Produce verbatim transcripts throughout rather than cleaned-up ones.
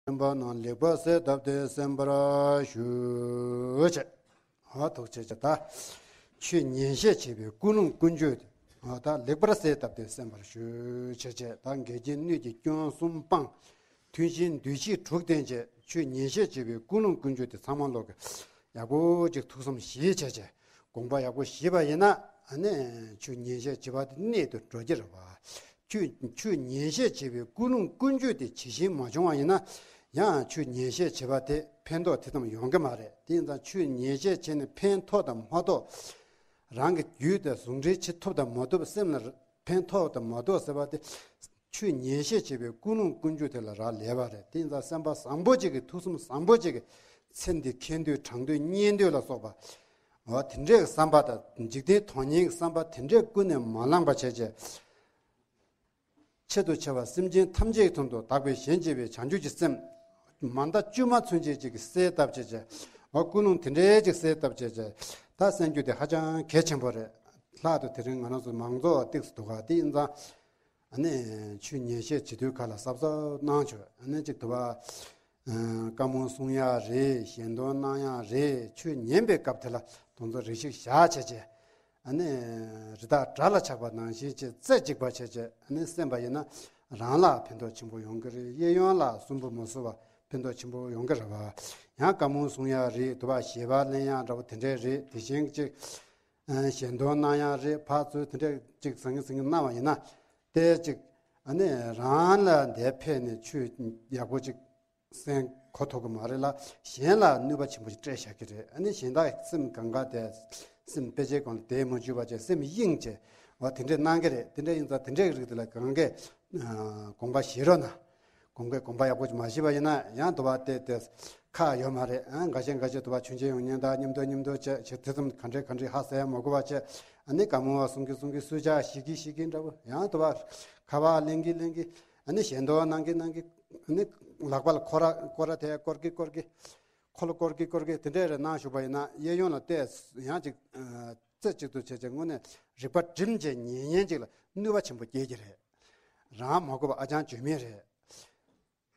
སེམས་དཔའ་རྣམས་ལེགས་པར་གསལ་བཏབ་སྟེ་གསན་པར་ཞུ་བྱས། ཨ་ཐུགས་རྗེ་ཆེ། ད་ཆོས་ཉན་བཤད་བྱེད་པའི་ཀུན་སློང་ཀུན་སྤྱོད་དེ་ཨ་ད་ལེགས་པར་གསལ་བཏབ་སྟེ་གསན་པར་ཞུ་བྱས་བྱས། ད་འགལ་རྐྱེན་སྣོད་ཀྱི་སྐྱོན་གསུམ་སྤངས། མཐུན་ཞེན་འདུ་ཤེས་དྲུག་བསྟེན་བྱས། ཆོས་ཉན་བཤད་བྱེད་པའི་ཀུན་སློང་ཀུན་སྤྱོད་དེ་ཚང་མ་ལོག་གི་ཡག་པོ་ཅིག་ཐུགས་བསམ་བཞེས་བྱས་བྱས། དགོངས་པ་ཡག་པོ་བཞེས་པ་ཡིན་ན་ཨ་ནི་ཆོས་ཉན་བཤད་བྱེད་པ་དེ་གནད་དུ་འགྲོ་གི་རེད་བ། ཆོས་ཆོས་ཉན་བཤད་བྱེད་པའི་ཀུན་སློང་ཀུན་སྤྱོད་དེ་ཇི་བཞིན་མ་བྱུང་བ་ཡིན་ན་ཡང་ཆོས་ཉན་བཤད་བྱེད་པ་དེ་ཕན་ཐོགས་དེ་ཙམ་ཡོང་གི་མ་རེད། དེ་ཡིན་ཙང་ཆོས་ཉན་བཤད་བྱས་ནས་ཕན་ཐོགས་དང་མ་ཐོགས། རང་གི་རྒྱུད་དེ་ཟུང་འབྲེལ་བྱེད་ཐུབ་དང་མ་ཐུབ། སེམས་ལ་ཕན་ཐོགས་དང་མ་ཐོགས་ཟེར་བ་དེ་ཆོས་ཉན་བཤད་བྱེད་པའི་ཀུན་སློང་ཀུན་སྤྱོད་དེ་ལ་རག་ལས་པ་རེད། དེ་ཡིན་ཙང་སེམས་པ་བཟང་པོ་ཅིག་གིས་ཐུགས་བསམ་བཟང་པོ་ཅིག་གིས་ཚེ་འདི་མཁྱེན་འདོད་དྲང་འདོད་མཉན་འདོད་ལ་སོགས་པ་འོ་དེ་འདྲའི་བསམ་པ་དང་འཇིག་རྟེན་དོན་གཉེར་གྱི་བསམ་པ་དེ་འདྲའི་ཀུན་ནས་མ་བསླངས་པ་བྱས་བྱས། ཆེད་དུ་བྱ་བ་སེམས་ཅན་ཐམས་ཅད་ཀྱི་དོན་དུ་དག་པའི་ཞེན་བྱེད་པའི་བྱང་ཆུབ་ཀྱི་སེམས་མ་མཐའ་དཀྱུས་མ་ཚུན་ཆད་ཅིག་གསལ་བཏབ་བྱས་བྱས། འོ་ཀུན་སློང་དེ་འདྲའི་ཅིག་གསལ་བཏབ་བྱས་བྱས། ད་གསན་རྒྱུ་དེ་ཧ་ཅང་གལ་ཆེན་པོ་རེད། ལྷག་ཏུ་དེ་རིང་ང་རང་ཚོ་མང་ཚོགས་ཏོག་ཙམ་འདུག་ག་དེ་ཡིན་ཙང་། ཨ་ནི་ཆོས་ཉན་བཤད་བྱེད་དུས་ག་ལ་གཟབ་གཟབ་གནང་ཆོག་ཨ་ནི་གཅིག་ཏུ་བ། བཀའ་མོལ་གསུང་ཡག་རེད། ཞལ་འདོན་གནང་ཡག་རེད། ཆོས་ཉན་པའི་སྐབས་དེ་ལ་དོན་ཚོ་རེ་ཞིག་བཞག་བྱས་བྱས། ཨ་ནི་རི་དྭགས་དགྲ་ལ་ཆགས་པ་ནང་བཞིན་བྱས་རྩེ་གཅིག་པ་བྱས་བྱས་ཨ་ནི་གསན་པ་ཡིན་ན་རང་ལ་ཕན་ཐོགས་ཆེན་པོ་ཡོང་གི་རེད། གཡས་གཡོན་ལ་སུན་པོ་མ་བཟོ་བ་ཕན་ཐོགས་ཆེན་པོ་ཡོང་གི་རེད་བ། ཡང་བཀའ་མོལ་གསུང་ཡག་རེད། དུ་བ་ཞལ་པར་ལེན་ཡག་འདྲ་པོ་དེ་འདྲས་རེད། དེ་བཞིན་གཅིག་ཞལ་འདོན་གནང་ཡག་རེད། ཕར་ཚུར་དེ་འདྲས་གཅིག་ཟང་ངེ་ཟིང་ངེ་གནང་བ་ཡིན་ན། དེ་གཅིག་ཨ་ནི་རང་ལ་འདས་ཕེབས་ནས་ཆོས་ཡག་པོ་གཅིག་གསན་གོ་ཐུབ་ཀྱི་མ་རེད་ལ། གཞན་ལ་གནོད་པ་ཆེན་པོ་ཞིག་སྤྲད་བཞག་གི་རེད། ཨ་ནི་གཞན་དག་སེམས་གང་ག་དེ་སེམས་དཔེ་ཆའི་སྒང་ལ་བསྡད་མ་བཅུག་པ་བྱས་སེམས་གཡེང་བྱས་བ་དེ་འདྲས་གནང་གི་རེད། དེ་འདྲས་ཡིན་ཙང་དེ་འདྲས་ཀྱི་རིགས་དེ་ལ་གང་གས་དགོངས་པ་བཞེས་རོགས་གནང་། དགོངས་གས་དགོངས་པ་ཡག་པོ་ཅིག་མ་བཞེས་པ་ཡིན་ན་ཡང་དུ་བ་དེ་དེ་ཁག་ཡོད་མ་རེད། ཨ་འགའ་ཤས་འགའ་ཤས་དུ་བ་ཆུང་ཆེན་ཡོང་མཁན་དང་མཉམ་དུ་མཉམ་དུ་བྱས་བྱས་དེ་ཙམ་ག་འདྲས་ག་འདྲས་ཧ་ཟེར་ཡ་མ་དགོས་པ་བྱས། ཨ་ནི་བཀའ་མོལ་བ་གསུང་གི་གསུང་གི་སུས་ཆ་ཞིག་གི་ཞིག་གི་འདྲ་པོ་ཡང་དུ་བ་ཁ་པར་ལེན་གི་ལེན་གི་ཨ་ནི་ཞལ་འདོན་གནང་གི་གནང་གི་ཨ་ནི་ལག་པ་ལ་སྐོར་ར་སྐོར་ར་དེ་སྐོར་གི་སྐོར་གི་ཁོ་ལ་སྐོར་གི་སྐོར་གི་དེ་འདྲས་རེ་གནང་བཞུགས་པ་ཡིན་ན་གཡས་གཡོན་ལ་བལྟས་ཡང་ཅིག་རྩེ་གཅིག་ཏུ་བྱས་བྱས་དངོས་གནས་རིག་པ་སྒྲིམ་བྱས་ཉན་ཉན་ཅིག་ལ་གནོད་པ་ཆེན་པོ་སྐྱེལ་གྱི་རེད། རང་མ་དགོས་པ་ཨ་ཅང་བརྗོད་མེད་རེད།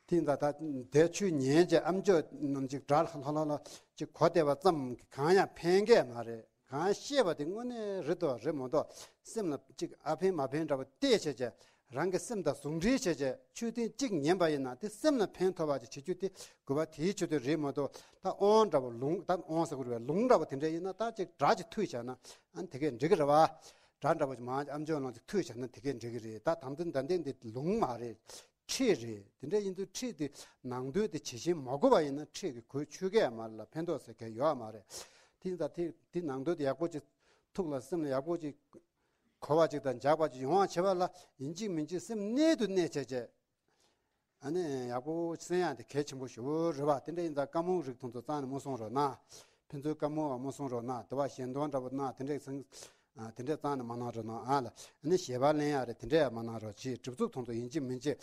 དེ་ཡིན་ཙང་ད་དེ་ཆོས་ཉན་བྱས་ཨམ་ཅོག་ནང་ཅིག་སྒྲ་ལྷ་ལྷ་ལྷ་ཅིག་གོ་བསྡད་པ་ཙམ་གྱིས་གང་ཡང་ཕན་གྱི་མ་རེད། གང་ཤེས་པ་དེ་དངོས་གནས་རེད་དོ་རེད་མ་གཏོགས་སེམས་ལ་ཅིག་ཨ་ཕན་མ་ཕན་འདྲ་པོ་བལྟས་བྱས་བྱས་རང་གི་སེམས་དང་ཟུང་འབྲེལ་བྱས་བྱས་ཆོས་ཐུན་གཅིག་ཉན་པ་ཡིན་ན་དེ་སེམས་ལ་ཕན་ཐོགས་པ་ཅིག་བྱེད་རྒྱུ་དེ་དགོས་པ་དེའི་ཆེད་དུ་རེད་མ་གཏོགས་ད་དབང་འདྲ་པོ་ལུང་ད་དབང་ཟེར་དགོས་རེད་པས། ལུང་འདྲ་པོ་དེ་འདྲ་ཡིན་ན་ད་ཅིག་སྒྲ་ཅིག་མཐུད་བྱས་ན་ཨ་ནི་དེ་གས་འགྲིག་གི་རེད་བ། སྒྲ་འདྲ་པོ་ཅིག་མང་ཨམ་ཅོག་ནང་ཅིག་མཐུད་བྱས་ན་དེ་གས་འགྲིག་གི་རེད། ད་དམ་ཚིག་ད་ལྟའི་འདི་ལུང་མ་རེད། ཁྲིད་རེད། དེ་འདྲ་ཡིན་དུས་ཁྲིད་དེ་ནང་དོན་དེ་ཇི་བཞིན་མ་གོ་བ་ཡིན་ན་ཁྲིད་ཀྱི་གོ་ཆོད་གི་ཡ་མ་རེད་ལ་ཕན་ཐོགས་ཟེར་མཁན་ཡོད་ཡ་མ་རེད། དེ་ཡིན་ཙང་དེ་དེ་ནང་དོན་དེ་ཡག་པོ་ཅིག་ཐུགས་ལ་སེམས་ལ་ཡག་པོ་ཅིག་གོ་བ་ཅིག་དང་འཇགས་པ་ཅིག་ཡོང་བ་བྱེད་པ་ལ་ཡིན་གཅིག་མིན་གཅིག་སེམས་གནད་དུ་གནས་བྱས་བྱས། ཨ་ནི་ཡག་པོ་གསན་ཡག་དེ་གལ་ཆེན་པོ་ཞེ་པོ་རེད་བ། དེ་འདྲ་ཡིན་ཙང་བཀའ་མོལ་རིགས་དེ་ཚོ་རྩ་ནས་མ་གསུང་རོགས་གནང་། ཕན་ཚུན་བཀའ་མོལ་བ་མ་གསུང་རོགས་གནང་། དེ་བ་ཞལ་འདོན་འདྲ་པོ་གནང་དེ་འདྲ་ཚང་། ཨ་དེ་འདྲས་རྩ་ནས་མ་གནང་རོགས་གནང་ཨ་ལ། ཨ་ནི་ཞལ་པར་ལེན་ཡག་རེད་དེ་འདྲས་ཡང་མ་གནང་རོགས་གྱིས། སྒྲིག་འཛུགས་དེ་ཚོ་ཡིན་གཅིག་མིན་གཅིག་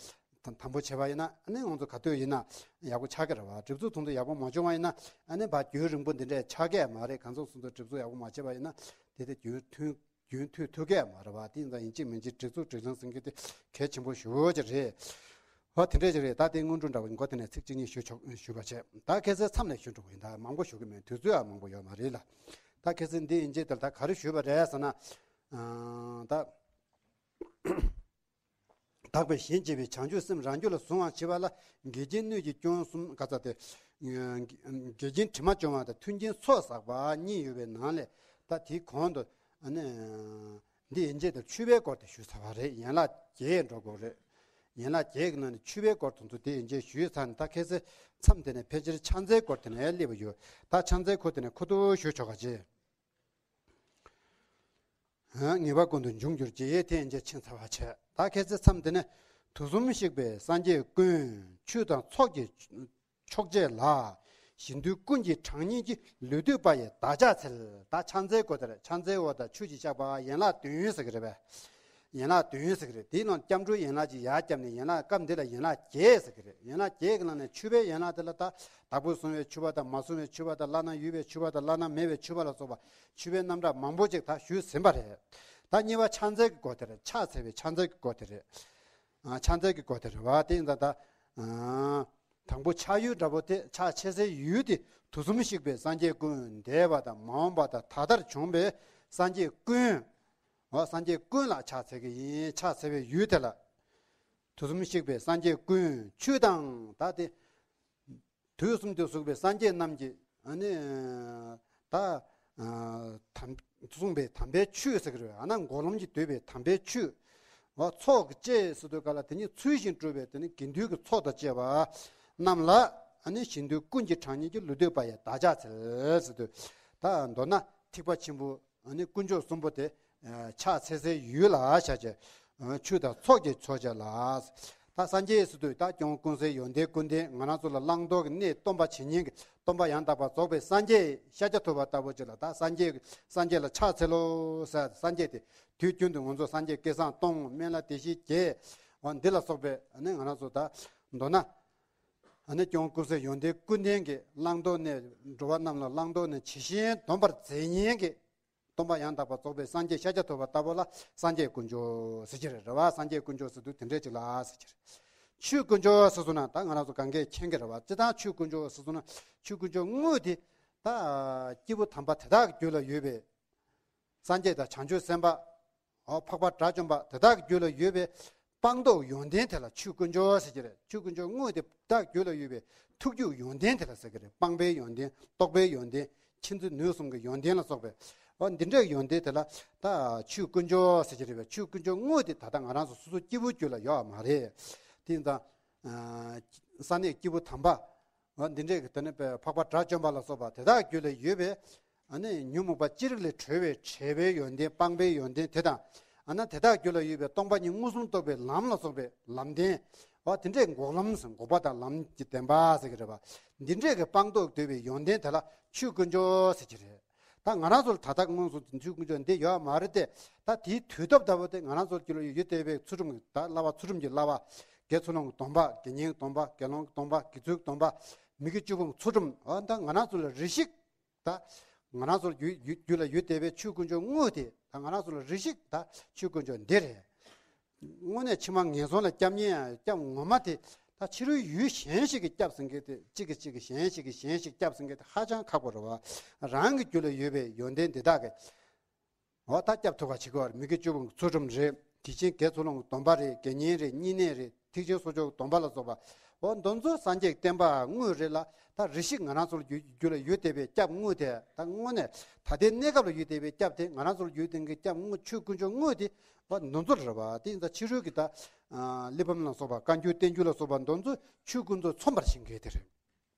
དང་དམ་པོ་བྱས་པ་ཡིན་ན་ཨ་ནི་ང་ཚོ་ག་དུས་ཡིན་ན་ཡག་པོ་ཆགས་ཀྱི་རེད་བ། སྒྲིག་འཛུགས་དེ་ཚོ་ཡག་པོ་མ་བྱུང་བ་ཡིན་ན་ཨ་ནི་བར་རྒྱུན་རིང་པོ་འདི་འདྲས་ཆགས་ཀྱི་མ་རེད། གང་ཚོགས་སོང་ཚོ་སྒྲིག་འཛུགས་ཡག་པོ་མ་བྱས་པ་ཡིན་ན་དེ་དེ་རྒྱུན་མཐུད་རྒྱུན་མཐུད་ཐུབ་ཀྱི་མ་རེད་བ། དེ་ཡིན་ཙང་ཡིན་གཅིག་མིན་གཅིག་སྒྲིག་འཛུགས་སྒྲིག་ལམ་ཟེར་མཁན་དེ་གལ་ཆེན་པོ་ཞེ་པོ་ཅིག་རེད། ཨོ་དེ་འདྲས་ཅིག་རེད། ད་དེ་སྔོན་འགྲོ་འདྲ་བོ་མགོ་དེ་ནས་ཚིག་གཅིག་གཉིས་ཞུ་ཆོག་ཞུ་བ་བྱས། ད་ཁ་སང་མཚམས་ལ་ཞུ་འགྲོ་གི་ཡིན། ད་མང་པོ་ཞུ་གི་མེད། དུས་ཚོད་ཡང་མང་པོ་ཡོད་མ་རེད་ལ། ད་ཁ་སང་འདི་ཡིན་གཅིག་དེ་ལ་ད་ག་རེ་ཞུས་པ་རེད་ཟེར་ན། ཨ་ད་དག་པའི་ཞེན་བྱེད་པའི་བྱང་ཆུབ་སེམས་རང་རྒྱུད་ལ་བཟུང་བར་བྱེད་པ་ལ་འགལ་རྐྱེན་སྣོད་ཀྱི་སྐྱོན་གསུམ་ག་ཚ་སྟེ། འགལ་རྐྱེན་དྲི་མ་སྦྱོང་བ་དང་མཐུན་རྐྱེན་ཚོགས་བསགས་པ་གཉིས་ཡོད་པའི་ནང་ལས་ད་དེའི་གོང་དུ་ཨ་ནི། འདི་ཡན་ཆད་དུ་མཆོད་པའི་སྐོར་དེ་ཞུས་ཚར་བ་རེད། ཡན་ལག་བརྒྱད་འགྲོ་དགོས་རེད། ཡན་ལག་བརྒྱད་ཀྱི་ནང་ནས་མཆོད་པའི་སྐོར་དེ་ཚོ་དེ་ཡན་ཆད་ཞུས་ཚར་ནས་ད་ཁ་སང་མཚམས་དེ་ནས་ཕལ་ཆེར་ཕྱག་འཚལ་སྐོར་དེ་ནས་སླེབས་པ་ཡོད། ད་ཕྱག་འཚལ་སྐོར་དེ་ནས་ཁོ་ཐུག་ཞུ་ཆོག་ག་ཅེས། ངེས་པ་ཀུན་ཏུ་འབྱུང་གྱུར་ཅིག་དེ་ཡན་ཆད་ཕྱིན་ཚར་བ་བྱས། ད་ཁ་སང་མཚམས་དེ་ནས་དུས་གསུམ་གཤེགས་པའི་སངས་རྒྱས་ཀུན། ཆོས་དང་ཚོགས་ཀྱི་མཆོག་བཅས་ལ། གཞན་དོན་ཀུན་གྱི་གྲངས་སྙེད་ཀྱི། ལུས་བཏུད་པ་ཡི་བདག་ཅག་འཚལ། ད་ཕྱག་འཚལ་སྐོར་དེར་ཕྱག་འཚལ་འོ་ད་ཆོས་ཀྱི་བཤགས་པ་ཡན་ལག་བདུན་ཟེར་གི་རེད་པས། ཡན་ལག་བདུན་ཟེར་གི་རེད། དེའི་ནང་སྐྱབས་འགྲོའི་ཡན་ལག་ཅིག་ཡར་བརྒྱབ་ནས་ཡན་ལག་སྐབས་འདི་ལ་ཡན་ལག་བརྒྱད་ཟེར་གི་རེད། ཡན་ལག་བརྒྱད་ཀྱི་ནང་ནས་མཆོད་པའི་ཡན་ལག་དེ་ལ་ད་བདག་པོས་བཟུང་བའི་མཆོད་པ་དང་མ་བཟུང་བའི་མཆོད་པ་དང་བླ་ན་ཡོད་པའི་མཆོད་པ་དང་བླ་ན་མེད་པའི་མཆོད་པ་ལ་སོགས་པ་མཆོད་པའི་རྣམ་གྲངས་མང་པོ་ཅིག་ད་ཞུས་ཟིན་པ་རེད། ད་གཉིས་པ་ཕྱག་འཚལ་གྱི་སྐོར་དེ་རེད། ཕྱག་འཚལ་བའི་ཕྱག་འཚལ་གྱི་སྐོར་དེ་རེད། ཕྱག་འཚལ་གྱི་སྐོར་དེ་རེད་བ། དེ་ཡིན་ཙང་ད། དང་པོ་ཕྱག་ཡུལ་འདྲ་པོ་དེ། ཕྱག་འཚལ་སའི་ཡུལ་དེ་དུས་གསུམ་གཤེགས་པའི་སངས་རྒྱས་ཀུན། འདས་པ་དང་མ་འོངས་པ་དང་ད་ལྟར་བྱུང་བའི་སངས་རྒྱས་ཀུན། འོ། སངས་རྒྱས་ཀུན་ལ་ཕྱག་འཚལ་གྱི་ཡིན། ཕྱག་འཚལ་བའི་ཡུལ་དེ་ལ། དུས་གསུམ་གཤེགས་པའི་སངས་རྒྱས་ཀུན། ཆོས་དང་ད་དེ། དུས་གསུམ་དུ་གཟིགས་པའི་སངས་རྒྱས་རྣམས་ཀྱི། ཨ་ནི། ད། ཨ། དམ། གསུངས་པའི་དམ་པའི་ཆོས་ཟེར་གྱི་རེད། ཨ་ན་འགོག་ལམ་གྱིས་བསྡུས་པའི་དམ་པའི་ཆོས། འོ། ཚོགས་ཀྱི་བཅས་ཟེར་དུས་ག་ལ་དེ་ཉིད་ཚུལ་བཞིན་སྒྲུབ་པའི་དེ་ནི་དགེ་འདུན་གྱི་ཚོགས་དང་བཅས་པ་རྣམས་ལ། ཨ་ནི་གཞན་དོན་ཀུན་གྱི་གྲངས་སྙེད་ཀྱི་ལུས་བཏུད་པ་ཡི་བདག་ཕྱག་འཚལ་ཟེར་དུས། ད་མདོར་ན་ཐེག་པ་ཆེན་པོ། ཨ་ནི་དཀོན་མཆོག་གསུམ་པོ་དེ། ཨ། ཕྱག་འཚལ་སའི་ཡུལ་ལ་བྱ་བྱེད། ཨ། ཆོས་དང་ཚོགས་ཀྱི་ཕྱག་འཚལ་ལ། ད་སངས་རྒྱས་ཟེར་དུས་ད་སྐྱོང་ཀུན་གསལ་ཡོན་ཏན་ཀུན་ལྡན། ང་རང་ཚོ་ལ་བླང་དོར་གྱི་གནས་སྟོན་པ་བྱེད་མཁན་གྱི་སྟོན་པ་ཡང་དག་པར་རྫོགས་པའི་སངས་རྒྱས་ཤཱཀྱ་ཐུབ་པ་ལྟ་བུ་ཅིག་ལ། ད་སངས་རྒྱས། སངས་རྒྱས་ལ་ཕྱག་འཚལ་ལོ་ཟེར། སངས་རྒྱས་དེ་དུས་རྒྱུན་དུ་ང་ཚོ་སངས་རྒྱས་སྐལ་བཟང་སྟོང་། སྨན་བླ་བདེ་གཤེགས་བརྒྱད། འོ། འདི་ལ་སོགས་པའི། ཨ་ནི་ང་རང་ཚོ་ད་མདོར་ན། ཨ་ནི་སྐྱོང་ཀུན་གསལ་ཡོན་ཏན་ཀུན་ལྡན་གྱི་བླང་དོར་གནས། འགྲོ་བ་རྣམས་ལ་བླང་དོར་གནས་ཇི་བཞིན་སྡོམ་པར་མཛད་མཁན་གྱི་སྟོན་པ་ཡང་དག་པར་རྫོགས་པའི་སངས་རྒྱས་ཤཱཀྱ་ཐུབ་པ་ལྟ་བུ་ལ་སངས་རྒྱས་དཀོན་མཆོག་ཟེར་གྱི་རེད། རེད་བ། སངས་རྒྱས་དཀོན་མཆོག་ཟེར་དུས་དེ་འདྲས་ཅིག་ལ་ཟེར་གྱི་རེད། ཆོས་དཀོན་མཆོག་ཟེར་སོང་ན་ད་ང་རང་ཚོ་གང་གས་མཁྱེན་གྱི་རེད་བ། སྤྱིར་བཏང་ཆོས་དཀོན་མཆོག་ཟེར་སོང་ན། ཆོས་དཀོན་མཆོག་དངོས་དེ་ད་སྐྱེས་བུ་དམ་པ་དེ་དག་གི་རྒྱུད་ལ་ཡོད་པའི་སངས་རྒྱས་དང་བྱང་ཆུབ་སེམས་དཔའ། འོ། འཕགས་པ་དགྲ་བཅོམ་པ་དེ་དག་གི་རྒྱུད་ལ་ཡོད་པའི་སྤངས་རྟོགས་ཡོན་ཏན་དེ་ལ་ཆོས་དཀོན་མཆོག་ཟེར་གྱི་རེད། ཆོས་དཀོན་མཆོག་དངོས་དེ་དག་རྒྱུད་ལ་ཡོད་པའི་ཐུགས་རྒྱུད་ཡོན་ཏན་དེ་ལ་ཟེར་གྱི་རེད། སྤངས་པའི་ཡོན་ཏན། རྟོགས་པའི་ཡོན་ཏན། མཁྱེན་བརྩེ་ནུས་གསུམ་གྱི་ཡོན་ཏན་ལ་སོགས་པའི། འོ། འདི་འདྲའི་ཡོན་ཏན་དེ་ལ་ད་ཆོས་དཀོན་མཆོག་ཟེར་གྱི་རེད་པས། ཆོས་དཀོན་མཆོག་དངོས་དེ་ད་ལྟ་ང་རང་ཚོ་སོ་སོ་སྐྱེ་བོའི་རྒྱུད་ལ་ཡོད་མ་རེད། དེ་ཡིན་ཙང་། ཨ། ས་གནས་སྐྱེས་བུ་དམ་པ། འོ། འདི་འདྲའི་གི་དེ་ནི་འཕགས་པ་དགྲ་བཅོམ་པ་ལ་སོགས་པ་དེ་དག་རྒྱུད་ལ་ཡོད་པའི། ཨ་ནི་ཉོན་མོངས་པ་ཅི་རིགས་ལས་གྲོལ་བའི་འབྲས་བུའི་ཡོན་ཏན། སྤངས་པའི་ཡོན་ཏན་དེ་དང་། ཨ་ན་དེ་དག་རྒྱུད་ལ་ཡོད་པའི་སྟོང་པ་ཉིད་མངོན་སུམ་རྟོགས་པའི་ལམ་ལ་སོགས་པའི་ལམ་བདེན། འོ། དེ་འདྲའི་འགོག་ལམ་ཟེར། འགོག་པ་དང་ལམ་གྱི་བདེན་པ་ཟེར་གྱི་རེད་པ། འདི་འདྲའི་གི་སྤངས་རྟོགས་འདོད་པའི་ཡོན་ཏན་དེ་ལ་ཆོས་དཀོན་མཆོག་ཟེར་གྱི་རེད། ད་ང་རང་ཚོ་ལ་ད་ལྟ་མངོན་སུམ་དུ་ཆོས་དཀོན་མཆོག་འདི་ཡོད་མ་རེད་དེ། ད་དེའི་དུས་སྟབས་ལྟ་བུ་དེ་ང་རང་ཚོ་རྒྱུད་ལ་ཡོད་བསྡད་པའི་ཚུལ་ཁྲིམས་ཀྱི་ད་བསླབ་པ། ཚུལ་ཁྲིམས་ཀྱི་བསླབ་པ། དགེ་ཚུལ་སློང་གི་སྡོམ་པ། དགེ་བསྙེན་གྱི་སྡོམ་པ། དགེ་སློང་གི་སྡོམ་པ། དགེ་ཚུལ་གྱི་སྡོམ་པ། མི་དགེ་བཅུ་སྤོང་གི་ཚུལ་ཁྲིམས། འོ། ད་ང་རང་ཚོ་ལ་རེ་ཞིག་ད་ང་རང་ཚོ་ལ་རྒྱུད་རྒྱུད་རྒྱུད་ལ་ཡོད་བསྡད་པའི་ཆོས་དཀོན་མཆོག་དངོས་དེ། ད་ང་རང་ཚོ་ལ་རེ་ཞིག་ད་ཆོས་དཀོན་མཆོག་འདི་རེད། དངོས་གནས་ཕྱི་མ་ངན་སོང་ལ་སྐྱབས་ཉེན་སྐྱབས་ངོ་མ་དེ། ད་ཕྱི་རོལ་ཡུལ་གཞན་ཞིག་གིས་སྐྱབས་ཟིན་མཁན་དེ། གཅིག་གིས་གཅིག་གིས། གཞན་ཞིག་གིས་གཞན་ཞིག་སྐྱབས་ཟིན་མཁན་དེ་ཧ་ཅང་ཁག་པོ་རེད་བ། རང་གི་རྒྱུད་ལ་ཡོད་པའི་ཡོན་ཏན་འདི་དག་གིས། འོ། ད་སྐྱབས་ཐུབ་པ་བྱེད་དགོས་པ་རེད། མི་དགེ་བཅུ་སྤོང་གི་ཚུལ་ཁྲིམས་རེད། དེ་བཞིན་དགེ་ཚུལ་སློང་གི་སྡོམ་པ་རེད། དགེ་བསྙེན་རེད། བསྙེན་གནས་རེད། ཐེག་ཆེན་གསོ་སྦྱོང་གི་སྡོམ་པ་ལ་སོགས་པ། འོ། འདི་ཚོ་སངས་རྒྱས་བསྟན་པ་དངོས་རེད་ལ། ད་རེ་ཞིག་ང་རང་ཚོ་ལ་རྒྱུད་རྒྱུད་ལ་ཡོད་བསྡད་པའི་སྐྱབས་དངོས་དེ། ད་དངོས་གནས་ད་ལྟའི་གནས་སྐབས་ལ་ཡོད་བསྡད་པའི་སྐྱབས་དེ། ང་རང་ཚོ་ལ་ཡོད་བསྡད་མཁན་སྐྱབས་དངོས། ཆོས་དཀོན་མཆོག་དངོས་དེ། འོ། འདི་ཚོ་རེད་བ། དེ་ཡིན་ཙང་ཕྱི་རོལ་གྱི་ད་གླེགས་བམ་ལ་སོགས་པ། བཀའ་འགྱུར་བསྟན་འགྱུར་ལ་སོགས་པ་འདི་ཚོ་ཆོས་དཀོན་མཆོག་མཚོན་པར་བྱེད་མཁན་དེ་རེད།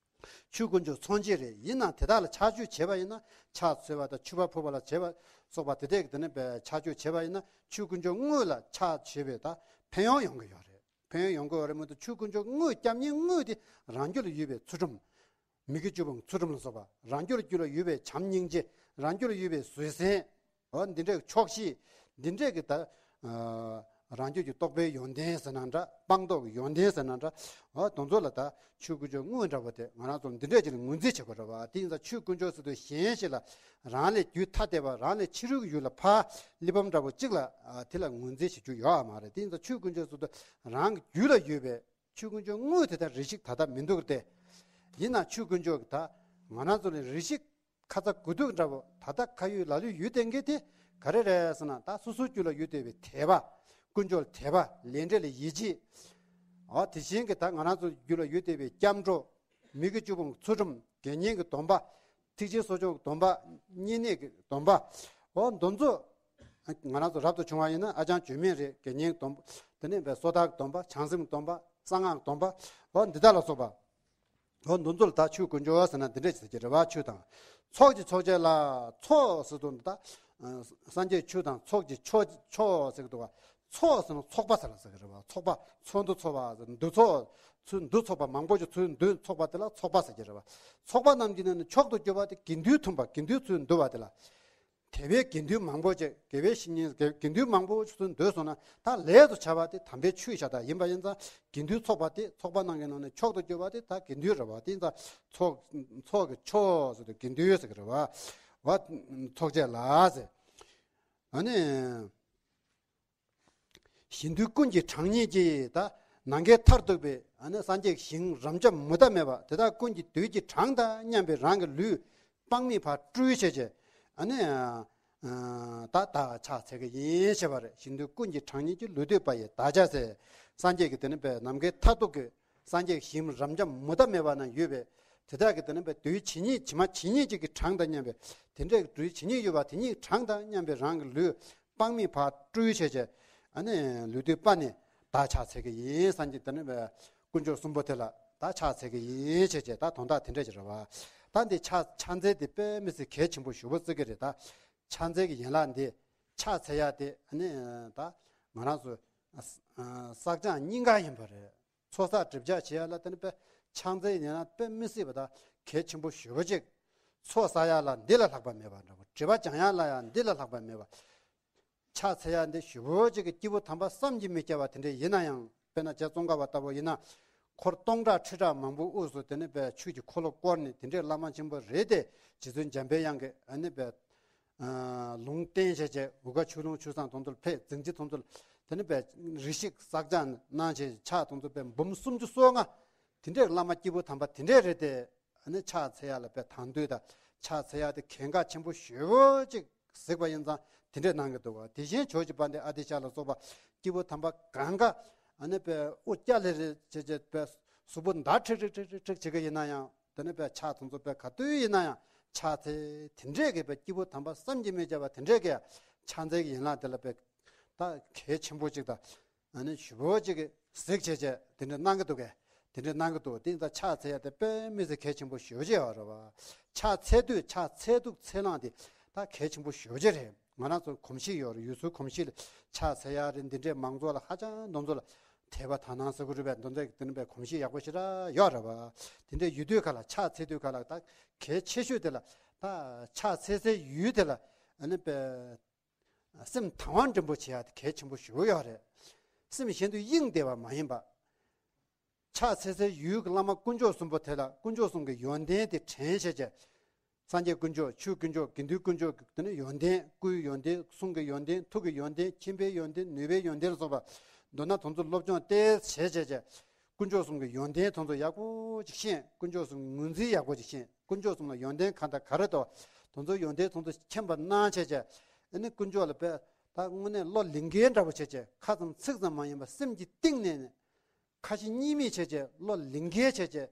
ཆོས་དཀོན་མཆོག་མཚོན་བྱེད་རེད། ཡིན་ནའང་དེ་དག་ལ་ཕྱག་མཆོད་བྱས་པ་ཡིན་ན། ཕྱག་འཚལ་བ་དང་མཆོད་པ་ཕུལ་བ་ལ་བྱས་པ་སོགས་པ་དེ་དག་གི་དེ་ནས་ཕྱག་མཆོད་བྱས་པ་ཡིན་ན། ཆོས་དཀོན་མཆོག་དངོས་ལ་ཕྱག་བྱས་པའི་ད་ཕན་ཡོན་ཡོང་གི་ཡོད་རེད། ཕན་ཡོན་ཡོང་གི་ཡོད་རེད་མ་གཏོགས། ཆོས་དཀོན་མཆོག་དངོས། སྐྱབས་གནས་དངོས་དེ་རང་རྒྱུད་ལ་ཡོད་པའི་ཚུལ་ཁྲིམས། མི་དགེ་བཅུ་སྤོང་ཚུལ་ཁྲིམས་ལ་སོགས་པ། རང་རྒྱུད་ལ་རྒྱུད་ལ་ཡོད་པའི་བྱམས་སྙིང་རྗེ། རང་རྒྱུད་ལ་ཡོད་པའི་བཟོད་བསྲན། འོ། འདི་འདྲའི་ཆོག་ཤེས། འདི་འདྲའི་གི་ད། ཨ། རང་རྒྱུད་ཀྱི་རྟོགས་པའི་ཡོན་ཏན་ཟེར་ན་འདྲ། སྤངས་རྟོགས་ཀྱི་ཡོན་ཏན་ཟེར་ན་འདྲ། འོ། དེ་ཚོ་ལ་ད་ཆོས་དཀོན་མཆོག་དངོས་འདྲ་བོ་དེ་ང་རང་ཚོ་འདི་འདྲས་ཅིག་ལ་ངོས་འཛིན་བྱེད་དགོས་རེད་བ། དེ་ཡིན་ཙང་ཆོས་དཀོན་མཆོག་ཟེར་དུས་གཞན་ཞིག་ལ། རང་ལས་རྒྱུད་ཐ་དད་པ། རང་ལས་ཕྱི་རོལ་གྱི་ཡུལ་ལ་ཕར་གླེགས་བམ་འདྲ་བོ་གཅིག་ལ། ཨ། དེ་ལ་ངོས་འཛིན་བྱེད་རྒྱུ་ཡོད་མ་རེད། དེ་ཡིན་ཙང་ཆོས་དཀོན་མཆོག་ཟེར་དུས་རང་གི་རྒྱུད་ལ་ཡོད་པའི། ཆོས་དཀོན་མཆོག་དངོས་དེ་ད་རེ་ཞིག་ད་ལྟ་མི་འདུག་སྟེ། ཡིན་ན་ཆོས་དཀོན་མཆོག་གི་ད་ང་རང་ཚོ་ལ་རེ་ཞིག་ཁ་ཚ་དགོས་གཏུགས་འདྲ་བོ་ད་ལྟ་ཁ་ཡོད་ལག་ལོས་ཡོད་བསྡད་མཁན་དེ་ག་རེ་རེད་ཟེར་ན། ད་སོ་སོའི་རྒྱུད་ལ་ཡོད་བསྡད་པའི་དད་པ། དཀོན་མཆོག་ལ་དད་པ། ལས་འབྲས་ལ་ཡིད་ཆེས། འོ། དེ་བཞིན་གྱི་ད་ང་རང་ཚོའི་རྒྱུད་ལ་ཡོད་བསྡད་པའི་སྐྱབས་འགྲོ། མི་དགེ་བཅུ་སྤོང་གི་ཚུལ་ཁྲིམས། དགེ་བསྙེན་གྱི་སྡོམ་པ། ཐེག་ཆེན་གསོ་སྦྱོང་གི་སྡོམ་པ། བསྙེན་གནས་ཀྱི་སྡོམ་པ། འོ། འདི་ཚོ་ང་རང་ཚོ་རབ་ཏུ་བྱུང་བ་ཡིན་ན་ཨ་ཙི་བྱམས་པ་རེད། དགེ་བསྙེན་གྱི་སྡོམ་པ། དེ་ནས་བསོད་བདེ་གི་སྡོམ་པ། བྱང་སེམས་ཀྱི་སྡོམ་པ། གསང་སྔགས་ཀྱི་སྡོམ་པ། འོ། འདི་དག་ལ་སོགས་པ། འོ། འདི་ཚོ་ལ་ད་ཆོས་དཀོན་མཆོག་ཟེར་ན་འདི་འདྲས་ཟེར་གྱི་རེད་བ། ཆོས་དང་། ཚོགས་ཀྱི་ཚོགས་བཅས་ལ། ཚོགས་ཟེར་དུས་ད་སངས་རྒྱས་ཆོས་དང་ཚོགས་ཀྱི་མཆོག་མཆོག་ཟེར་གྱི་འདུག་བ། ཚོགས་ཟེར་ན་ཚོགས་པ་ཟེར་ལ་ཟེར་གྱི་རེད་བ། ཚོགས་པ། ཚོགས་འདུ་ཚོགས་པ་ཟེར། འདུ་ཚོགས། ཚུལ་འདུ་ཚོགས་པ། མང་པོ་ཅིག་ཚུལ་འདུ་ཚོགས་པ་དེ་ལ་ཚོགས་པ་ཟེར་གྱི་རེད་བ། ཚོགས་པ་རྣམས་ཀྱི་ནང་ནས་མཆོག་ཏུ་གྱུར་པ་དེ་དགེ་འདུན་མཐུན་པ། དགེ་འདུན་ཚུལ་འདུ་བ་དེ་ལ། དད་པའི་དགེ་འདུན་མང་པོ་ཅིག་དགེ་བའི་བཤེས་གཉེན་དགེ་དགེ་འདུན་མང་པོ་ཅིག་ཚུལ་འདུས་སོང་ན། ད་ལས་སུ་བྱ་བ་དེ་དམ་པའི་ཆོས་བྱ་དག་ཡིན་པ་ཡིན་ཙང་། དགེ་འདུན་ཚོགས་པ་དེ། ཚོགས་པ་རྣམས་ཀྱི་ནང་ནས་མཆོག་ཏུ་གྱུར་པ་དེ་ད་དགེ་འདུན་རེད་བ། དེ་ཡིན་ཙང་ཚོགས། ཚོགས་ཀྱི་མཆོག་ཟེར་དུས་དགེ་འདུན་ཟེར་གྱི་རེད་བ། བ། ཚོགས་བཅས་ལ་ཟེར། ཨ་ནི། གཞན་དོན་ཀུན་གྱི་གྲངས་སྙེད་ཀྱི་ད་ ནམ་མཁའི་མཐར་ཐུག་པའི་ཨ་ནི་སངས་རྒྱས་ཞིང་རབ་འབྱམས་མུ་མཐའ་མེད་པ་དེ་དག་ཀུན་གྱི་དུས་ཀྱི་གྲངས་དང་མཉམ་པའི་རང་གི་ལུས་དཔག་མེད་བག་སྤྲོས་བྱས་བྱས་ཨ་ནི་ད་ད་ཕྱག་འཚལ་གྱི་ཡིན་ཞེས་པ་རེད། ཞིང་དུ་ཀུན་གྱི་གྲངས་སྙེད་ཀྱི་ལུས་བཏུད་པ་ཡི་བདག་ཅག་ཟེར། སངས་རྒྱས་ཀྱི་དེ་ནི་པའི་ནམ་མཁའི་མཐར་ཐུག་གི་སངས་རྒྱས་ཞིང་རབ་འབྱམས་མུ་མཐའ་མེད་པ་ན་ཡོད་པའི་དེ་དག་གི་དེ་ནི་པའི་དུས་ཇི་སྙེད་ཇི་མ་ཇི་སྙེད་ཅིག་གི་གྲངས་དང་མཉམ་པའི་དེ་འདྲའི་དུས་ཇི་སྙེད་ཡོད་པ་དེ་སྙེད་གྲངས་དང་མཉམ་པའི་རང་གི་ལུས་དཔག་མེད་བག་སྤྲོས་བྱས་བྱས་ཨ་ནི་ལུས་བཏུད་པ་ནི་བདག་ཕྱག་འཚལ་གྱི་ཡིན། སངས་རྒྱས་དེ་ནི་པའི་དཀོན་མཆོག་གསུམ་པོ་དེ་ལ་ད་ཕྱག་འཚལ་གྱི་ཡིན་བྱས་བྱས་ད་དོན་དག་དེ་འདྲ་ཅིག་རེད་བ། ད་འདི་ཕྱག་ཕྱག་འཚལ་འདི་དཔེ་མི་སྲིད་གལ་ཆེན་པོ་ཞེ་པོ་བརྩི་གི་རེད། ད་ཕྱག་འཚལ་གྱི་ཡན་ལག་འདི་ཕྱག་འཚལ་ཡག་དེ་ཨ་ནི་ད་ང་རང་ཚོ་བསགས་སྦྱང་གཉིས་ཀ་ཡིན་པ་རེད། ཚོགས་བསགས་སྒྲིབ་སྦྱང་བྱེད་ཡག་ལ་དེ་ནི་དཔེ་ཕྱག་འཚལ་ཡན་ལག་དཔེ་མི་སྲིད་པ་ད་གལ་ཆེན་པོ་ཞེ་པོ་ཅིག་ཚོགས་བསགས་ཡག་ལ་འདི་ལ་ལྷག་པ་མེད་པ་འདྲ་པོ། སྒྲིབ་པ་སྦྱང་ཡག་ལ་ཡང་འདི་ལ་ལྷག་པ་མེད་པ། ཕྱག་འཚལ་ཡག་འདི་ཞེ་པོ་ཅིག་གི་སྐྱེས་བུ་དམ་པ་བསམ་གྱིས་མི་ཁྱབ་པ་དེ་འདྲ་ཡིན་ན་ཡང་དཔེར་ན་རྗེ་ཙོང་ཁ་པ་ལྟ་བུ་ཡིན་ན་འཁོར་སྟོང་ཕྲག་ཁྲི་ཕྲག་མང་པོའི་དབུས་སུ་དེ་ནི་དཔེ་ཆོས་ཀྱི་འཁོར་ལོ་བསྐོར་ནས་དེ་འདྲའི་བླ་མ་ཆེན་པོ་རེད་དེ། རྗེ་བཙུན་འཇམ་པའི་དབྱངས་ཀྱིས་ཨ་ནི་དཔེ་ལུང་བསྟན་བྱས་བྱས་འུ་ག་ཆོས་ལུང་ཆོས་བཟང་དང་ཚུལ་ཕེབས་འཛིན་གྱི་དང་ཚུལ་དེ་ནི་དཔེ་རེ་ཞིག་བསགས་སྦྱང་གནང་བྱས་ཕྱག་དང་ཚུལ་དཔེ་འབུམ་སུམ་ཅུ་སོ་ལྔ་དེ་འདྲའི་བླ་མ་སྐྱེས་བུ་དམ་པ་དེ་འདྲའི་རེད་དེ། ཨ་ནི་ཕྱག་འཚལ་ཡག་ལ་དཔེ་དང་དུས་དང་ཕྱག་འཚལ་ཡག་དེ་གལ་འགངས་ཆེན་པོ་ཞེ་པོ་ཅིག་གཟིགས་པ་ཡིན་ཙང་དེ་འདྲས་གནང་གི་འདུག་བ། དེ་བཞིན་ཇོ་བོ་རྗེ་དཔལ་ལྡན་ཨ་ཏི་ཤ་ལ་སོགས་པ་སྐྱེས་བུ་དམ་པ་གང་ག་ཨ་ནི་དཔེ་དབུ་སྐྱ་ལེ་རེ་བྱེད་བྱེད་དཔེ་གཟུགས་པོ་འདར་ཁྲིག་ཁྲིག་ཁྲིག་ཁྲིག་བྱེད་ཀྱི་ཡིན་ན་ཡང་དེ་ནི་དཔེ་ཕྱག་དང་ཚོ་དཔེ་ག་དུས་ཡིན་ན་ཡང་ཕྱག་འཚལ་དེ་འདྲས་ཀྱི་དཔེ་སྐྱེས་བུ་དམ་པ་བསམ་གྱིས་མི་ཁྱབ་པ་དེ་འདྲས་ཀྱི་ཕྱག་འཚལ་གྱི་ཡན་ལག་དེ་ལ་དཔེ་ད་གལ་ཆེན་པོ་ཅིག་དང་། ཨ་ནི་ཞེ་པོ་ཅིག་གཟིགས་བྱས་བྱས་དེ་འདྲ་གནང་གི་འདུག་གས། དེ་འདྲ་གནང་གི་འདུག་དེ་ཡིན་ཙང་ཕྱག་འཚལ་ཡག་དེ་དཔེ་མི་སྲིད་གལ་ཆེན་པོ་ཞེ་པོ་ཅིག་ཡོད་རེད་བ། ཕྱག་འཚལ་དུས་ཕྱག་འཚལ་དུས་འཚལ་ལངས་དེ་ད་གལ་ཆེན་པོ་ཞེ་པོ་ཅིག་རེད། ང་རང་ཚོ་གོམས་གཤིས་ཡོད་རེད། ཡུལ་སྲོལ་གོམས་གཤིས་ལ་ཕྱག་འཚལ་ཡག་རེད། འདི་འདྲའི་མང་ཚོགས་ལ་ཧ་ཅང་འདུ་འཛོམས་ལ་དད་པ་དག་སྣང་ཟེར་དགོས་རེད་པས། འདི་འདྲའི་འདི་འདྲ་པའི་གོམས་གཤིས་ཡག་པོ་ཞེ་དྲག་ཡོད་རེད་བ། དེ་འདྲའི་ཡོད་དུས་ག་ལ་ཕྱག་འཚལ་དུས་ག་ལ་ད་གལ་ཆེ་ཤོས་དེ་ལ་ད་ཕྱག་འཚལ་སའི་ཡུལ་དེ་ལ་ཨ་ནི་པའི། སེམས་དང་བ་འདྲེན་པོ་བྱེད་ཡག་དེ་གལ་ཆེན་པོ་ཞེ་པོ་ཡོད་རེད། སེམས་གཞན་དུ་གཡེང་བསྡད་པ་མ་ཡིན་པ། ཕྱག་འཚལ་སའི་ཡུལ་གྱི་བླ་མ་དཀོན་མཆོག་གསུམ་པོ་དེ་ལ་དཀོན་མཆོག་གསུམ་གྱི་ཡོན་ཏན་དེ་དྲན་བྱས་བྱས། སངས་རྒྱས་དཀོན་མཆོག་ཆོས་དཀོན་མཆོག་དགེ་འདུན་དཀོན་མཆོག་གི་དེ་ནི་ཡོན་ཏན། སྐུའི་ཡོན་ཏན། གསུང་གི་ཡོན་ཏན། ཐུགས་ཀྱི་ཡོན་ཏན། མཁྱེན་པའི་ཡོན་ཏན། ནུས་པའི་ཡོན་ཏན་ལ་སོགས་པ་མདོར་ན་དེ་ཚོ་སློབ་སྦྱོང་ཏོག་ཙམ་བྱས་བྱས་བྱས། དཀོན་མཆོག་གསུམ་གྱི་ཡོན་ཏན་དེ་ཚོ་ཡག་པོ་ཅིག་ཤེས། དཀོན་མཆོག་གསུམ་གྱི་ངོས་འཛིན་ཡག་པོ་ཅིག་ཤེས། དཀོན་མཆོག་གསུམ་ལ་ཡོན་ཏན་གང་དང་ག་རེ་འདུག་དེ་ཚོ་ཡོན་ཏན་དེ་ཚོ་མཁྱེན་པ་གནང་བྱས་བྱས། ཨ་ནི་དཀོན་མཆོག་ལ་དཔེ་ད་དངོས་གནས་བློ་ལིང་གའི་འདྲ་པོ་བྱས་བྱས། ཁ་ཙམ་ཚིག་ཙམ་མ་ཡིན་པར་སེམས་ཀྱི་གཏིང་ནས་ནས་ཁ་ཞེ་གཉིས་མེད་བྱས་བྱས། བློ་ལིང་གའི་བྱས་བྱས།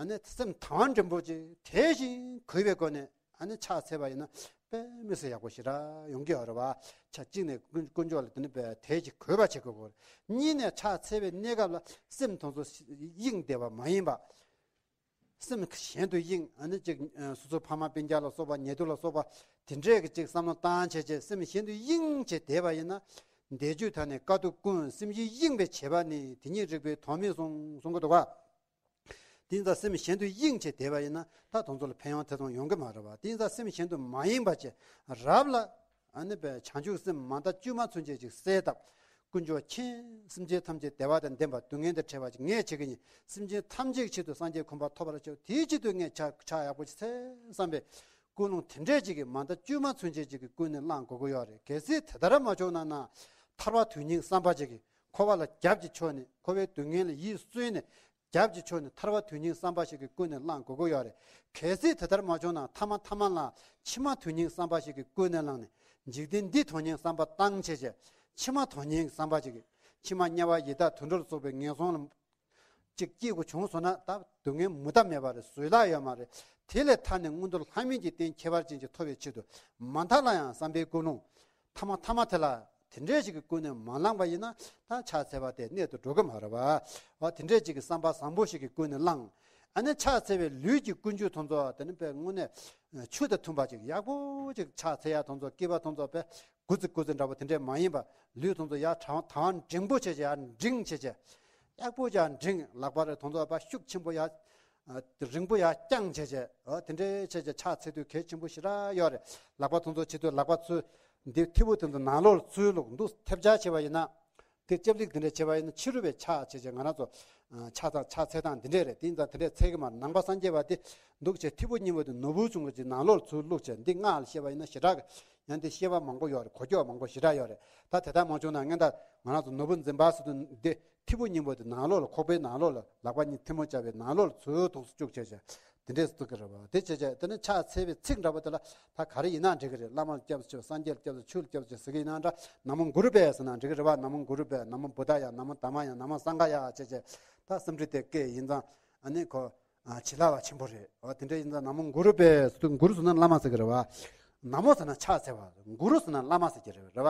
ཨ་ནི་སེམས་དང་བ་འདྲེན་པོ་ཅིག་དལ་ཞིང་གུས་པའི་སྒོ་ནས་ཨ་ནི་ཕྱག་འཚལ་བ་ཡིན་ན་དཔེ་མི་སྲིད་ཡག་པོ་ཞེ་དྲག་ཡོང་གི་ཡོད་རེད་བ། ཕྱག་གཅིག་ནས་དཀོན་དཀོན་མཆོག་ལ་དེ་ནི་དཔེ་དལ་གྱིས་གུས་པ་བྱེད་དགོས་གོ། གཉིས་ནས་ཕྱག་འཚལ་བའི་གནས་སྐབས་ལ་སེམས་དེ་ཚོ་གཡེང་བསྡད་པ་མ་ཡིན་པ། སེམས་གཞན་དུ་གཡེང་། ཨ་ནི་ཅིག་ཨ་སོ་སོ་ཕ་མ་སྤུན་ཀྱག་ལ་སོགས་པ་ཉེ་དུ་ལ་སོགས་པ་དེ་འདྲས་ཀྱི་ཅིག་བསམ་བློ་བཏང་བྱས་བྱས། སེམས་གཞན་དུ་གཡེང་བྱས་བསྡད་པ་ཡིན་ན། འདས་ཆོས་ཐ་ནས་དཀའ་ཐུབ་ཀུན། སེམས་ཤིང་གཡེང་བས་བྱས་པ་ནི། དེ་ཉིད་རིགས་པས་དོན་མི་གསུང་གསུང་གི་འདུག་ག་དེ་ཡིན་ཙང་སེམས་གཞན་དུ་གཡེང་བྱས་བསྡད་པ་ཡིན་ན་ད་དེ་ཚོ་ལ་ཕན་ཡོན་ཐེ་ཚོམ་ཡོང་གི་མ་རེད་བ། དེ་ཡིན་ཙང་སེམས་གཞན་དུ་མ་གཡེང་བ་བྱས་རབ་ལ་ཨ་ནི་པའི་བྱང་ཆུབ་སེམས་མ་མཐའ་དཀྱུས་མ་ཚུན་ཆད་ཅིག་གསལ་བཏབ། དཀོན་མཆོག་མཁྱེན། སེམས་ཅན་ཐམས་ཅད་བདེ་བ་དང་ལྡན་པ་སྡུག་བསྔལ་དང་བྲལ་བ་ཅིག་ངས་བྱེད་ཀྱི་ཡིན། སེམས་ཅན་ཐམས་ཅད་ཀྱི་ཆེད་དུ་སངས་རྒྱས་གོ་འཕང་ཐོབ་པར་ཤོག་དེའི་ཆེད་དུ་ངས་ཕྱག་ཕྱག་ཡག་པོ་ཅིག་འཚལ་བསམ་པའི་ཀུན་སློང་དེ་འདྲས་ཅིག་གིས་མ་མཐའ་དཀྱུས་མ་ཚུན་ཆད་ཅིག་གི་ཀུན་ནས་བླངས་དགོས་ཀྱི་ཡོད་རེད། གལ་སྲིད་དེ་ལྟར་མ་བྱུང་ན་ན་ཐར་པ་དོན་གཉེར་བསམ་པ་ཅིག་གིས་འཁོར་བ་ལ་རྒྱབ་ཀྱིས་ཕྱོགས་ནས། འཁོར་བའི་སྡུག་བསྔལ་ལ་ཡིད་གསོས་ནས། རྒྱབ་ཀྱིས་ཕྱོགས་ནས་ཐར་པ་དོན་གཉེར་བསམ་པ་ཞིག་གི་ཀུན་ནས་བླངས་དགོས་ཀྱི་ཡོད་རེད། གལ་སྲིད་དེ་ལྟར་མ་བྱུང་ན་ཐ་མ་ཐ་མ་ལ་ཕྱི་མ་དོན་གཉེར་བསམ་པ་ཞིག་གི་ཀུན་ནས་བླངས་ནས། འཇིག་རྟེན་འདི་དོན་གཉེར་བསམ་པ་བཏང་བྱས་བྱས། ཕྱི་མ་དོན་གཉེར་བསམ་པ་ཞིག་གི། ཕྱི་མ་དམྱལ་བ་ཡི་དྭགས་དུད་འགྲོ་ལ་སོགས་པའི་ངན་སོང་ལ་ཅིག་སྐྱེ་དགོས་བྱུང་སོང་ན། ད་སྡུག་བསྔལ་མུ་མཐའ་མེད་པ་རེད། བཟོད་གླགས་ཡོད་མ་རེད། དེ་ལས་ཐར་ནས་མངོན་མཐོ་ལྷ་མིན་གྱི་རྟེན་ཁྱད་པར་ཅན་ཅིག་ཐོབ་པའི་ཆེད་དུ་མ་མཐའ་ལ་ཡང་བསམ་པའི་ཀུན་སློང་ཐ་མ་ཐ་མ་དེ་ལ་དེ་འདྲས་ཞིག་གི་ཀུན་ནས་མ་བླངས་པ་ཡིན་ན་ད་ཕྱག་འཚལ་བ་དེ་གནད་དུ་འགྲོ་གི་མ་རེད་བ། འོ་དེ་འདྲས་ཅིག་གི་བསམ་པ་བཟང་པོ་ཞིག་གི་ཀུན་ནས་བླངས། ཨ་ནི་ཕྱག་འཚལ་བའི་ལུས་ཀྱི་ཀུན་སྤྱོད་དེ་ཚོ་དེ་ནི་པའི་དངོས་གནས་ཆོས་དང་མཐུན་པ་ཅིག་ཡག་པོ་ཅིག་ཕྱག་འཚལ་ཡག་དེ་ཚོ་སྐེད་པ་དེ་ཚོ་པའི་དགུ་ཙི་དགུ་ཙི་འདྲ་པོ་དེ་འདྲས་མ་ཡིན་པ། ལུས་དེ་ཚོ་ཡར་དྲང་དང་འགྲེང་པོ་བྱས་བྱས། ཡར་འགྲེང་བྱས་བྱས། ཡག་པོ་ཡར་འགྲེང་། ལག་པ་རེ་དེ་ཚོ་པ་ཤུགས་ཆེན་པོ་ཡར། ཨ་རིང་པོ་ཡར་བརྐྱངས་བྱས་བྱས། ཨ་དེ་འདྲའི་བྱས་བྱས་ཕྱག་འཚལ་དུས་གལ་ཆེན་པོ་ཞེ་དྲག་ཡོད་རེད། ལག་པ་དེ་ཚོ་བྱེད་དུས་ལག་པ་ཚུར་འདི་མཐེ་བོ་དེ་ཚོ་ནང་ལོགས་ཚུར་ལོག་འདུག་ཐེབས་ཆག་བྱས་པ་ཡིན་ན། དེ་ལྕགས་ལིག་དེ་འདྲ་བྱས་པ་ཡིན་ན་ཕྱི་རུ་བའི་ཕྱག་བྱས་བྱས་ང་རང་ཚོ་ཨ་ཕྱག་ཐང་ཕྱག་འཚལ་སྟངས་འདི་འདྲས་རེད། དེ་ཡིན་ཙང་དེ་འདྲས་འཚལ་གི་མ་རེད། ནང་པ་སངས་རྒྱས་པ་དེ་འདུག་བྱས་མཐེ་བོ་གཉིས་པོ་དེ་ནོར་བུ་ཆུང་ངུ་ཅིག་ནང་ལོགས་ཚུར་བླུགས་བྱས། འདི་སྔགས་ལ་བཤད་པ་ཡིན་ན་ཞེ་དྲག་གི་ཡང་འདི་བཤད་པ་མང་པོ་ཡོད་རེད། གོ་རྒྱུ་མང་པོ་ཞེ་དྲག་ཡོད་རེད། ད་དེ་ལྟར་མ་བྱུང་ན་སྔོན་ད་ང་རང་ཚོ་ནོར་བུ་འཛིན་པ་ཟེར་དུས་འདི། ཐིབས་པོ་སྙིང་པོ་དེ་ནང་ལོགས་ལ་ཁོག་པའི་ནང་ལོགས་ལ་ལག་པ་གཉིས་ཐལ་མོ་སྦྱར་བའི་ནང་ལོགས་ལ་ཚུར་ཐུགས་སུ་བཅུག་བྱས་བྱས་དེ་འདྲས་སུ་བཙུགས་ཀྱི་རེད་བ། དེ་བྱས་བྱས་དེ་ནི་ཕྱག་འཚལ་བའི་ཚིག་འདྲ་པོ་དེ་ལ་ད་ག་རེ་ཡིན་ན་འགྲིག་གི་རེད། བླ་མ་ལ་སྐྱབས་སུ་མཆིའོ། སངས་རྒྱས་ལ་སྐྱབས་སུ་མཆིའོ། ཆོས་ལ་སྐྱབས་སུ་མཆིའོ་ཟེར་གི་ཡིན་ན་འདྲ། ན་མོ་གུ་རུ་བེ་ཟེར་ན་འགྲིག་གི་རེད་བ། ན་མོ་གུ་རུ་བེ། ན་མོ་བུདྡྷ་ཡ། ན་མོ་དྷརྨ་ཡ། ན་མོ་སངྒྷ་ཡ་བྱས་བྱས་ད་སིམ་ཁྲིལ་དེ་སྐད་ཡིན་ཙང་ཨ་ནི་ཁོ་ཨ་བྱིན་རླབས་ཆེན་པོ་རེད། འོ་དེ་འདྲ་ཡིན་ཙང་ན་མོ་གུ་རུ་བེ་ཟེར་དུས་གུ་རུ་ཟེར་ན་བླ་མ་ཟེར་གི་རེད་བ། ན་མོ་ཟེར་ན་ཕྱག་འཚལ་བ། གུ་རུ་ཟེར་ན་བླ་མ་ཟེར་གི་རེད་བ།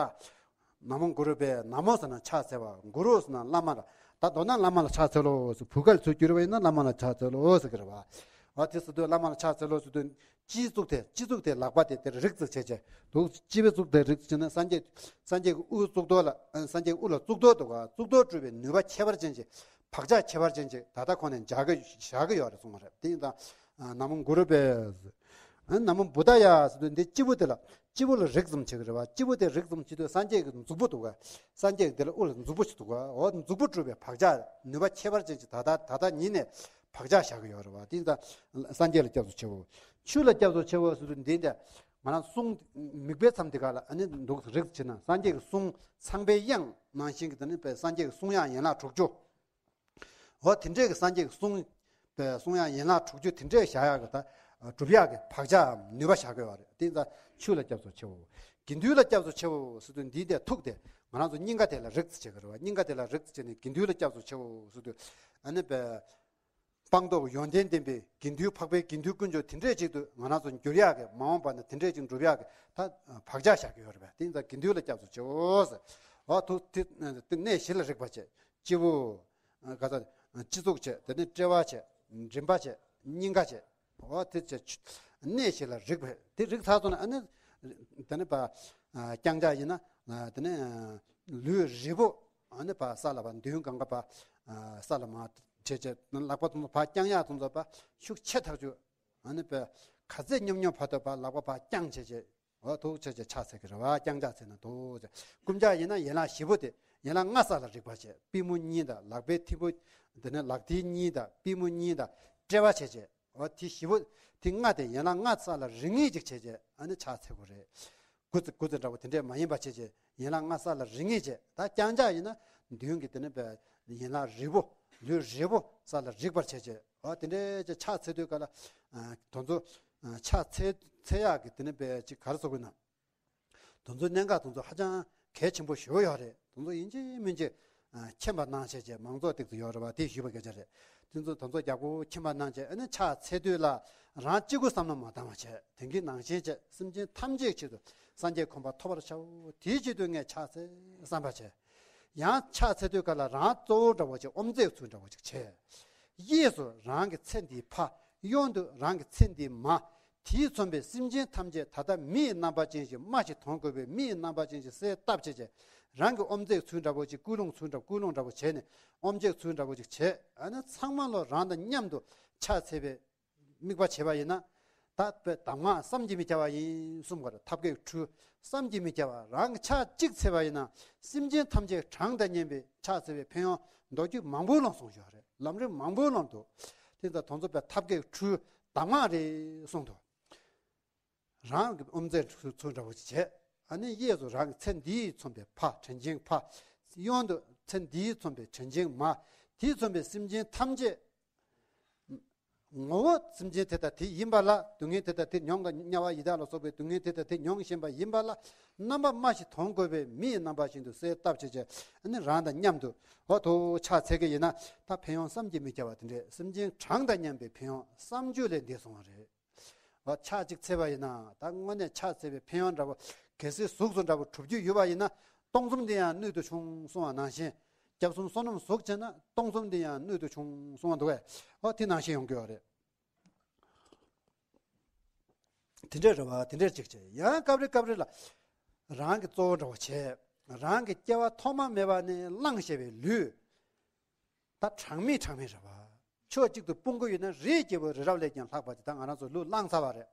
ན་མོ་གུ་རུ་བེ། ན་མོ་ཟེར་ན་ཕྱག་འཚལ་བ། གུ་རུ་ཟེར་ན་བླ་མ་ལ། ད་མདོར་ན་བླ་མ་ལ་ཕྱག་འཚལ་ལོ་ཟེར། བོད་སྐད་ཚུར་བསྒྱུར་བ་ཡིན་ན་བླ་མ་ལ་ཕྱག་འཚལ་ལོ་ཟེར་གི་རེད་བ། འོ་དེ་ཟེར་དུས་བླ་མ་ལ་ཕྱག་འཚལ་ལོ་ཟེར་དུས་སྤྱི་གཙུག་དེ། སྤྱི་གཙུག་དེ་ལག་པ་དེ་དེར་རིགས་བརྩིགས་བྱས་བྱས་འདུག། སྤྱི་བོའི་གཙུག་དེ་རིགས་བརྩིགས་ན་སངས་རྒྱས། སངས་རྒྱས་ཀྱི་དབུ་གཙུག་ཏོར་ལ། སངས་རྒྱས་ཀྱི་དབུ་ལ་གཙུག་ཏོར་འདུག་ག། གཙུག་ཏོར་སྤྲུལ་པའི་ནུས་པ་ཁྱད་པར་ཅན་ཅིག། བག་ཆགས་ཁྱད་པར་ཅན་ཅིག་ད་ལྟ་ཁོང་ནས་འཇགས་ཀྱི་བཞག་གི་ཡོད་རེད་གསུངས་པ་རེད། དེ་ཡིན་ཙང་ན་མོ་གུ་རུ་བེ། ན་མོ་བུདྡྷ་ཡ་ཟེར་དུས་འདི་སྤྱི་བོ་དེ་ལ། སྤྱི་བོ་ལ་རིགས་ཙམ་བྱེད་ཀྱི་རེད་བ། སྤྱི་བོ་དེ་རིགས་ཙམ་བྱེད་དུས་སངས་རྒྱས་ཀྱི་མཛུག་པོ་འདུག་ག། སངས་རྒྱས་ཀྱི་དེ་ལ་དབུ་ལ་མཛུག་པོ་ཞིག་འདུག་ག། འོ་མཛུག་པོ་སྤྲུལ་པའི་བག་ཆགས་ནུས་པ་ཁྱད་པར་ཅན་ཅིག་ད་ལྟ་ད་ལྟ་ཉིད་ནས་བག་ཆགས་བཞག་གི་ཡོད་རེད་བ། དེ་ཡིན་ཙང་སངས་རྒྱས་ལ་སྐྱབས་སུ་མཆིའོ། ཆོས་ལ་སྐྱབས་སུ་མཆིའོ་ཟེར་དུས་འདི་འདྲ་ང་རང་གསུང་མིག་དཔེ་མཚམས་འདི་ག་ལ་ཨ་ནི་འདུག་རིགས་བྱེད་ན་སངས་རྒྱས་ཀྱི་གསུང་ཚངས་པའི་དབྱངས་ནང་བཞིན་གྱི་དེ་ནི་པའི་སངས་རྒྱས་ཀྱི་གསུང་དབྱངས་ཡན་ལག་དྲུག་ཅུ། འོ་དེ་འདྲས་ཀྱི་སངས་རྒྱས་ཀྱི་གསུང་། པའི་གསུང་དབྱངས་ཡན་ལག་དྲུག་ཅུ་དེ་འདྲས་བཞག་ཡག་གི་ད་སྒྲུབ་ཡག་གི་བག་ཆགས་ནུས་པ་བཞག་གི་ཡོད་རེད། དེ་ཙང་ཆོས་ལ་སྐྱབས་སུ་མཆིའོ། དགེ་འདུན་ལ་སྐྱབས་སུ་མཆིའོ་ཟེར་དུས་འདིའི་དེ་ཐུག་དེ་ང་རང་ཚོ་སྙིང་ག་དེ་ལ་རིགས་བྱེད་ཀྱི་རེད་བ། སྙིང་ག་དེ་ལ་རིགས་བྱེད་ནས་དགེ་འདུན་ལ་སྐྱབས་སུ་མཆིའོ་ཟེར་དུས་ཨ་ནི་པའི་སྤངས་རྟོགས་ཡོན་ཏན་ལྡན་པའི་དགེ་འདུན་འཕགས་པའི་དགེ་འདུན་དཀོན་མཆོག་དེ་འདྲས་ཅིག་ཏུ་ང་རང་ཚོ་འགྱུར་ཡག་གི་མ་འོངས་པ་ན་དེ་འདྲས་ཅིག་འགྲུབ་ཡག་གི་ད་བག་ཆགས་བཞག་གི་ཡོད་རེད་པས། དེ་ཡིན་ཙང་དགེ་འདུན་ལ་སྐྱབས་སུ་མཆིའོ་ཟེར། འོ་ཐུག་དེ་དེ་གནས་བཞི་ལ་རིགས་པ་བྱེད། སྤྱི་བོ། ག་ས། སྤྱི་གཙུག་བྱས། དེ་ནས་དཔྲལ་བ་བྱས། མགྲིན་པ་བྱས། སྙིང་ག་བྱས། འོ་དེ་བྱས། གནས་བཞི་ལ་རིགས་པས། དེ་རིགས་ཚར་སོང་ན་ཨ་ནི། དེ་ནས་པ། རྐྱང་ཕྱག་ཡིན་ན། དེ་ནས། ལུས་རིལ་པོ། ཨ་ནི་པ་ས་ལ་པ་མདུན་གང་ག་པ། ས་ལ་མར་བྱས་བྱས་ལག་པ་དེ་ཚོ་པ་རྐྱང་ཕྱག་དེ་ཚོ་པ་ཤུགས་ཆེ་ཐག་ཆོད། ཨ་ནི་པ། ག་ཚད་སྙོམས་སྙོམས་བར་དུ་པ་ལག་པ་པ་རྐྱང་བྱས་བྱས། འོ་ཐུགས་ཆེ་ཆེ་ཕྱག་འཚལ་གྱི་རེད་བ། རྐྱང་ཕྱག་འཚལ་ན་འདུག་ཟེར། རྐུན་ཕྱག་ཡིན་ན་ཡན་ལག་བཞི་པོ་དེ་ཡན་ལག་ལྔ་ས་ལ་རིགས་པ་བྱས། པུས་མོ་གཉིས་དང་ལག་པའི་མཐིལ་པོ། དེ་ནས་ལག་མཐིལ་གཉིས་དང་པུས་མོ་གཉིས་དང་དཔྲལ་བ་བྱས་བྱས། འོ་དེ་བཞི་པོ། དེ་ལྔ་དེ་ཡན་ལག་ལྔ་ས་ལ་རིགས་ངེས་ཅིག་བྱས་བྱས་ཨ་ནི་ཕྱག་འཚལ་དགོས་རེད། དགུ་ཙི་དགུ་ཙི་འདྲ་བོ་དེ་འདྲས་མ་ཡིན་པ་བྱས་བྱས་ཡན་ལག་ལྔ་ས་ལ་རིགས་ངེས་བྱས། ད་རྐྱང་ཕྱག་ཡིན་ན་མདུན་གྱི་དེ་ནས་པའི་ཡན་ལག་རིལ་པོ། ལུས་རིལ་པོ་ས་ལ་རིགས་པར་བྱས་བྱས། འོ་དེ་འདྲས་ཀྱི་ཕྱག་འཚལ་དུས་ག་ལ། དེ་ཚོ། ཕྱག་འཚལ་འཚལ་ཡག་གི་དེ་ནས་པའི་ཅིག་ག་རེ་ཟེར་དགོས་ན། དེ་ཚོའི་གནད་འགག་དེ་ཚོ་ཧ་ཅང་གལ་ཆེན་པོ་ཞེ་པོ་ཡོད་རེད། དེ་ཚོ་ཡིན་གཅིག་མིན་གཅིག་མཁྱེན་པ་གནང་བྱས་བྱས་མང་ཚོགས་ཏོག་ཙམ་ཡོད་རེད་བ། དེ་ཞུས་པ་སྐད་ཆ་རེད། དེ་ཚོ་དེ་ཚོ་ཡག་པོ་མཁྱེན་པ་གནང་བྱས་ཨ་ནི་ཕྱག་འཚལ་དུས་ལ་རང་གཅིག་པུ་བསམ་བློ་མ་བཏང་བ་བྱས། དེང་གི་ནང་བཞིན་བྱས་སེམས་ཅན་ཐམས་ཅད་ཆེད་དུ་སངས་རྒྱས་གོ་འཕང་ཐོབ་པར་བྱའོ། དེའི་ཆེད་དུ་ངས་ཕྱག་འཚལ་བསམ་པ་བྱས། ཡང་ཕྱག་འཚལ་དུས་ག་ལ་རང་གཙོ་བོ་འདྲ་བོ་ཅིག་ཨོམ་རྩེག་ཚུལ་འདྲ་བོ་ཅིག་བྱས། གཡས་སུ་རང་གི་ཚེ་འདིའི་ཕ། གཡོན་དུ་རང་གི་ཚེ་འདིའི་མ། དེས་མཚོན་པའི་སེམས་ཅན་ཐམས་ཅད་ད་ལྟ་མི་ཡི་རྣམ་པ་ཅན་ཞིག་རྨ་ཞིག་གཏོང་དགོས་པའི་མི་ཡི་རྣམ་པ་ཅན་ཞིག་གསལ་བཏབ་བྱས་བྱས། རང་གི་ཨོམ་རྩེག་ཚུལ་འདྲ་བོ་ཅིག་ཀུན་སློང་ཚུལ་འདྲ་ཀུན་སློང་འདྲ་བོ་བྱས་ནས་ཨོམ་རྩེག་ཚུལ་འདྲ་བོ་ཅིག་བྱས། ཨ་ནི་ཚང་མ་ལོ་རང་དང་མཉམ་དུ་ཕྱག་འཚལ་བའི་དམིགས་པ་བྱས་པ་ཡིན་ན། ད་པའི་གདམས་ངག་བསམ་གྱིས་མི་ཁྱབ་པ་ཡིན་གསུངས་པ་རེད། ཐབས་མཁས་འཕྲུལ་བསམ་གྱིས་མི་ཁྱབ་པ། རང་གི་ཕྱག་གཅིག་འཚལ་བ་ཡིན་ན་སེམས་ཅན་ཐམས་ཅད་གྲངས་དང་མཉམ་པའི་ཕྱག་འཚལ་བའི་ཕན་ཡོན་མདོ་རྒྱུད་མང་པོའི་ནང་གསུངས་ཡོད་རེད། ལམ་རིམ་མང་པོའི་ནང་དུ། དེ་ཚོ་དེ་ཚོ་པའི་ཐབས་མཁས་འཕྲུལ་གདམས་ངག་རེད་གསུངས་འདུག། རང་གི་ཨོམ་རྩེག་ཚུལ་འདྲ་བོ་ཅིག་བྱས། ཨ་ནི་གཡས་སུ་རང་གི་ཚེ་འདིས་མཚོན་པའི་ཕ་དྲིན་ཅན་ཕ། གཡོན་དུ་ཚེ་འདིས་མཚོན་པའི་དྲིན་ཅན་མ། དེས་མཚོན་པའི་སེམས་ཅན་ཐམས་ཅད། ངོ་བོ་སེམས་ཅན་དེ་དང་དེ་ཡིན་པ་ལ། སྡུག་བསྔལ་དེ་དང་དེ་མྱོང་ག་དམྱལ་བ་ཡི་དྭགས་ལ་སོགས་པའི་སྡུག་བསྔལ་དེ་དང་དེ་མྱོང་བཞིན་པ་ཡིན་པ་ལ། རྣམ་པ་རྨ་ཞིག་གཏོང་དགོས་པའི་མི་ཡི་རྣམ་པ་བཞིན་དུ་གསལ་བཏབ་བྱས་བྱས། ཨ་ནི་རང་དང་མཉམ་དུ་འོ་ཐུགས་ཕྱག་འཚལ་གྱི་ཡིན་ན། ད་ཕན་ཡོན་བསམ་གྱིས་མི་ཁྱབ་པ་དེ་འདྲས་སེམས་ཅན་གྲངས་དང་མཉམ་པའི་ཕན་ཡོན་བསམ་བརྗོད་ལས་འདས་སོང་བ་རེད། འོ་ཕྱག་གཅིག་འཚལ་བ་ཡིན་ན་ད་དངོས་གནས་ཕྱག་འཚལ་བའི་ཕན་ཡོན་འདྲ་བོ་གལ་སྲིད་གཟུགས་སུ་འདྲ་བོ་གྲུབ་རྒྱུ་ཡོད་པ་ཡིན་ན། སྟོང་གསུམ་འདི་ཡང་སྣོད་དུ་ཆུང་གསུང་བ་ནང་བཞིན། སྐྱབས་གསུམ་བསོད་ནམས་གཟུགས་བྱས་ན་སྟོང་གསུམ་འདི་ཡང་སྣོད་དུ་ཆུང་གསུང་བ་འདུག་བས། འོ་དེ་ནང་བཞིན་ཡོང་གི་ཡོད་རེད། དེ་འདྲས་རེད་བ། དེ་འདྲས་ཅིག་བྱས། ཡང་སྐབས་རེ་སྐབས་རེ་ལ་རང་གི་གཙོ་བོ་འདྲ་བོ་བྱས། རང་གི་སྐྱེ་བ་ཐོག་མ་མེད་པ་ནས་བླངས་བཞག་པའི་ལུས། ད་གྲངས་མེད་གྲངས་མེད་རེད་བ། ཕྱོགས་གཅིག་ཏུ་སྤུངས་ཀྱི་ཡོད་ན་རིའི་སྐྱེ་བོ་རི་རབ་ལས་ཀྱང་ལྷག་པ་ཅིག། ད་ང་རང་ཚོ་ལུས་བླངས་ཚར་བ་རེད།